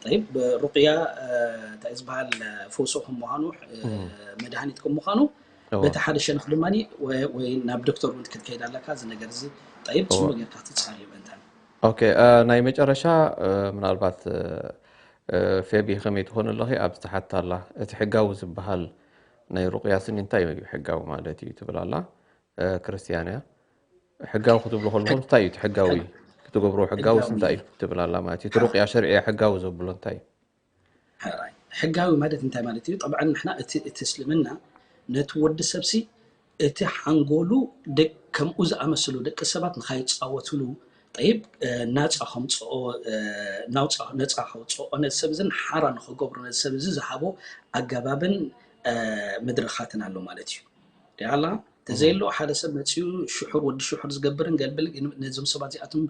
ጠይብ ብሩቅያ እንታይ ዝበሃል ፈውሶ ከም ምዃኑ መድሃኒት ከም ምዃኑ በቲ ሓደ ሸነኽ ድማ ወይ ናብ ዶክተር እውን ክትከይድ ኣለካ እዚ ነገር እዚ ጠይብ ፅቡቅ ጌርካ ትፃር እዩ እንታ ኦኬ ናይ መጨረሻ ምናልባት ፌቢ ከመይ ትኾን ኣለኺ ኣብ ዝተሓታ ኣላ እቲ ሕጋዊ ዝበሃል ናይ ሩቅያ ስኒ እንታይ እዩ ሕጋዊ ማለት እዩ ትብል ኣላ ክርስትያን እያ ሕጋዊ ክትብሉ ከለኹም እንታይ እዩ እቲ ሕጋዊ ክትገብርዎ ሕጋዊ እንታይ እዩ ትብል ኣላ ማለት እዩ እቲ ሩቅያ ሸርዕያ ሕጋዊ ዘብሎ እንታይ እዩ ሕጋዊ ማለት እንታይ ማለት እዩ ጠብዓ ንሕና እቲ እስልምና ነቲ ወዲ ሰብሲ እቲ ሓንጎሉ ከምኡ ዝኣመስሉ ደቂ ሰባት ንካይፃወትሉ ጠይብ ናፃ ከምፅኦ ነፃ ከውፅኦ ነዚ ሰብ እዚ ሓራ ንክገብሩ ነዚ ሰብ እዚ ዝሃቦ ኣገባብን መድረኻትን ኣሎ ማለት እዩ ሪኣላ ተዘየሎ ሓደ ሰብ መፅኡ ሽሑር ወዲ ሽሑር ዝገብርን ገልብል ነዞም ሰባት እዚኣቶም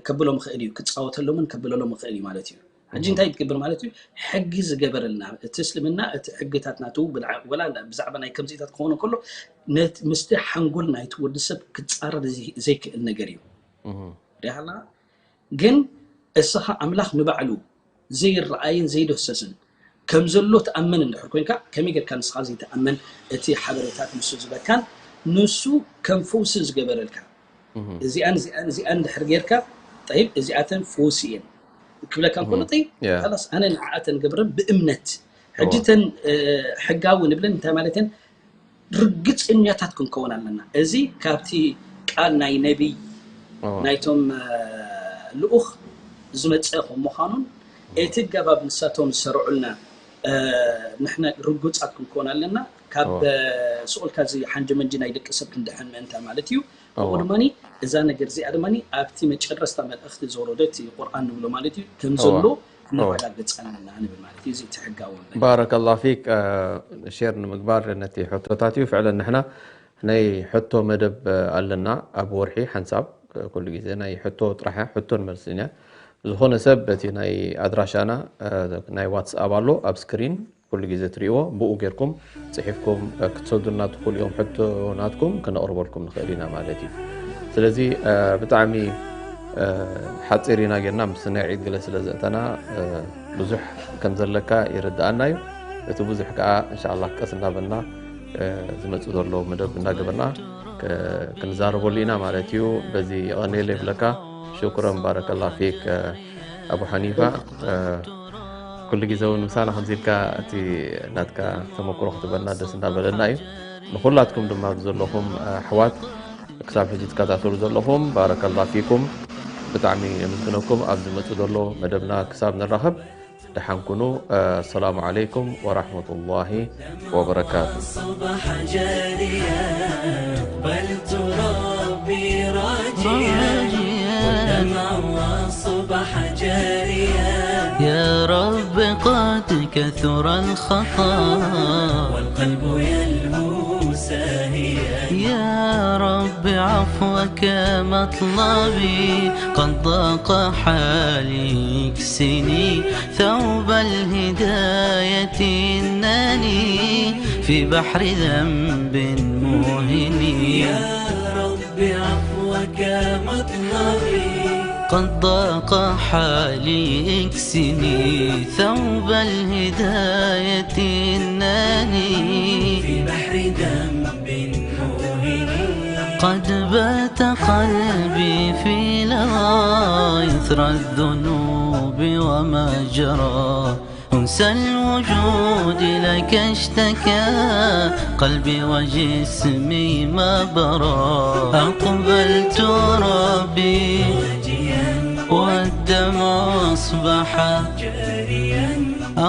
ከብሎም ይኽእል እዩ ክፃወተሎምን ከብለሎም ይኽእል እዩ ማለት እዩ ሕጂ እንታይ ትገብር ማለት እዩ ሕጊ ዝገበረልና እቲ እስልምና እቲ ሕግታት ናቱ ወላ ብዛዕባ ናይ ከምዚታት ክኾኑ ከሎ ምስቲ ሓንጎል ናይቲ ወዲ ሰብ ክፃረር ዘይክእል ነገር እዩ ሪሃላ ግን እስኻ ኣምላኽ ንባዕሉ ዘይረኣይን ዘይደሰስን ከም ዘሎ ትኣምን እንድሕር ኮይንካ ከመይ ጌርካ ንስኻ ዘይትኣምን እቲ ሓበሬታት ንሱ ዝበካን ንሱ ከም ፈውሲ ዝገበረልካ እዚኣን እዚኣን እዚኣን እንድሕር ጌርካ ጠይብ እዚኣተን ፈውሲ እየን ክብለካ እንከሎ ጠይብ ላስ ኣነ ንዓኣተን ገብረ ብእምነት ሕጂ ተን ሕጋዊ ንብለን እንታይ ማለት እየን ርግፀኛታት ክንከውን ኣለና እዚ ካብቲ ቃል ናይ ነቢይ ናይቶም ልኡኽ ዝመፀ ከም ምዃኑን እቲ ገባብ ንሳቶም ዝሰርዑልና ንሕና ርጉፃት ክንከውን ኣለና ካብ ስቁልካ እዚ ሓንጂ መንጂ ናይ ደቂ ሰብ ክንድሕን ምእንታ ማለት እዩ ከምኡ ድማ እዛ ነገር እዚኣ ድማ ኣብቲ መጨረስታ መልእኽቲ ዘወረደት ቁርኣን ንብሎ ማለት እዩ ከም ዘሎ ነረጋግፅ ኣለና ንብል ማለት እዩ እዚ እቲ ሕጋዊ ባረከላ ፊክ ሼር ንምግባር ነቲ ሕቶታት እዩ ፍዕለን ንሕና ናይ ሕቶ መደብ ኣለና ኣብ ወርሒ ሓንሳብ ኩሉ ግዜ ናይ ሕቶ ጥራሕ ሕቶን መልስን እያ። ዝኾነ ሰብ በቲ ናይ ኣድራሻና ናይ ዋትስኣፕ ኣሎ ኣብ ስክሪን ኩሉ ግዜ ትሪእዎ፣ ብኡ ጌርኩም ጽሒፍኩም ክትሰዱልና ትኽእሉ እዮም። ሕቶ ናትኩም ክነቕርበልኩም ንኽእል ኢና ማለት እዩ። ስለዚ ብጣዕሚ ሓፂር ኢና ጌርና፣ ምስ ናይ ዒድ ገለ ስለ ዘእተና ብዙሕ ከም ዘለካ ይርድኣና እዩ። እቲ ብዙሕ ከዓ እንሻላ ቀስ እናበልና ዝመፅእ ዘሎ መደብ እናገበርና ክንዛረበሉ ኢና ማለት እዩ። በዚ የቐኔለ ይብለካ። ሽኩረን ባረከላ ፊክ ኣቡ ሓኒፋ። ኩሉ ግዜ እውን ምሳና ከምዚ ኢልካ እቲ ናትካ ተመክሮ ክትበልና ደስ እንዳበለና እዩ። ንኩላትኩም ድማ ዘለኹም ኣሕዋት ክሳብ ሕጂ ትከታተሉ ዘለኹም ባረከላ ፊኩም ብጣዕሚ የመስግነኩም። ኣብ ዝመፅእ ዘሎ መደብና ክሳብ ንራኸብ ደሓን ኩኑ። ኣሰላሙ ዓለይኩም ወራሕመቱላሂ ወበረካቱ። صباح جارية، قبلت ربي راجيا، والدمع أصبح جاريا. يا رب قد كثر الخطا، والقلب يلهو ساهيا. يا رب عفوك مطلبي، قد ضاق حالي، اكسني ثوب الهداية، إنني في بحر ذنب موهن. يا رب عفوك مطلبي، قد ضاق حالي، اكسني ثوب الهداية، إنني في بحر ذنب موهن. قد بات قلبي في لظى إثر الذنوب وما جرى. أنسى الوجود لك اشتكى، قلبي وجسمي ما برى. أقبلت ربي والدمع أصبح،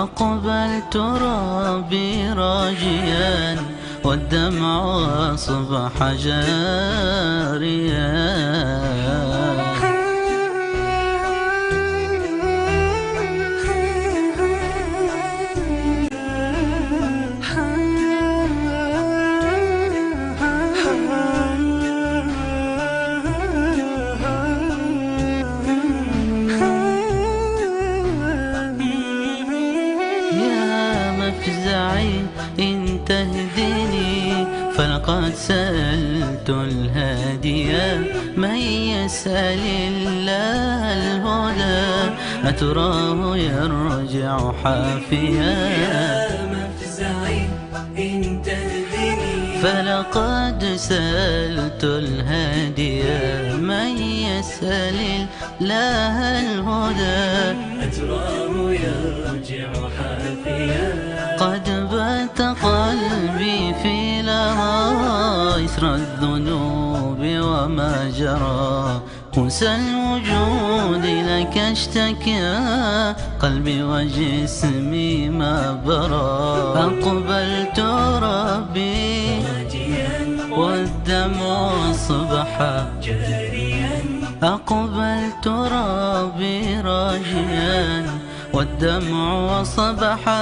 أقبلت ربي راجيا، والدمع أصبح جاريا. يا مفزعي إن تهدني، فلقد سألت الهادي من يسأل الله الهدى، أتراه يرجع حافيا. يا مفزعي إن تهدني، فلقد سألت الهادي من يسأل الله الهدى، أتراه يرجع حافيا. قد بات قلبي في لظى إثر الذنوب وما جرى. أنسى الوجود لك اشتكى، قلبي وجسمي ما برى. أقبلت ربي والدمع أصبح، أقبلت ربي راجيا، والدمع أصبح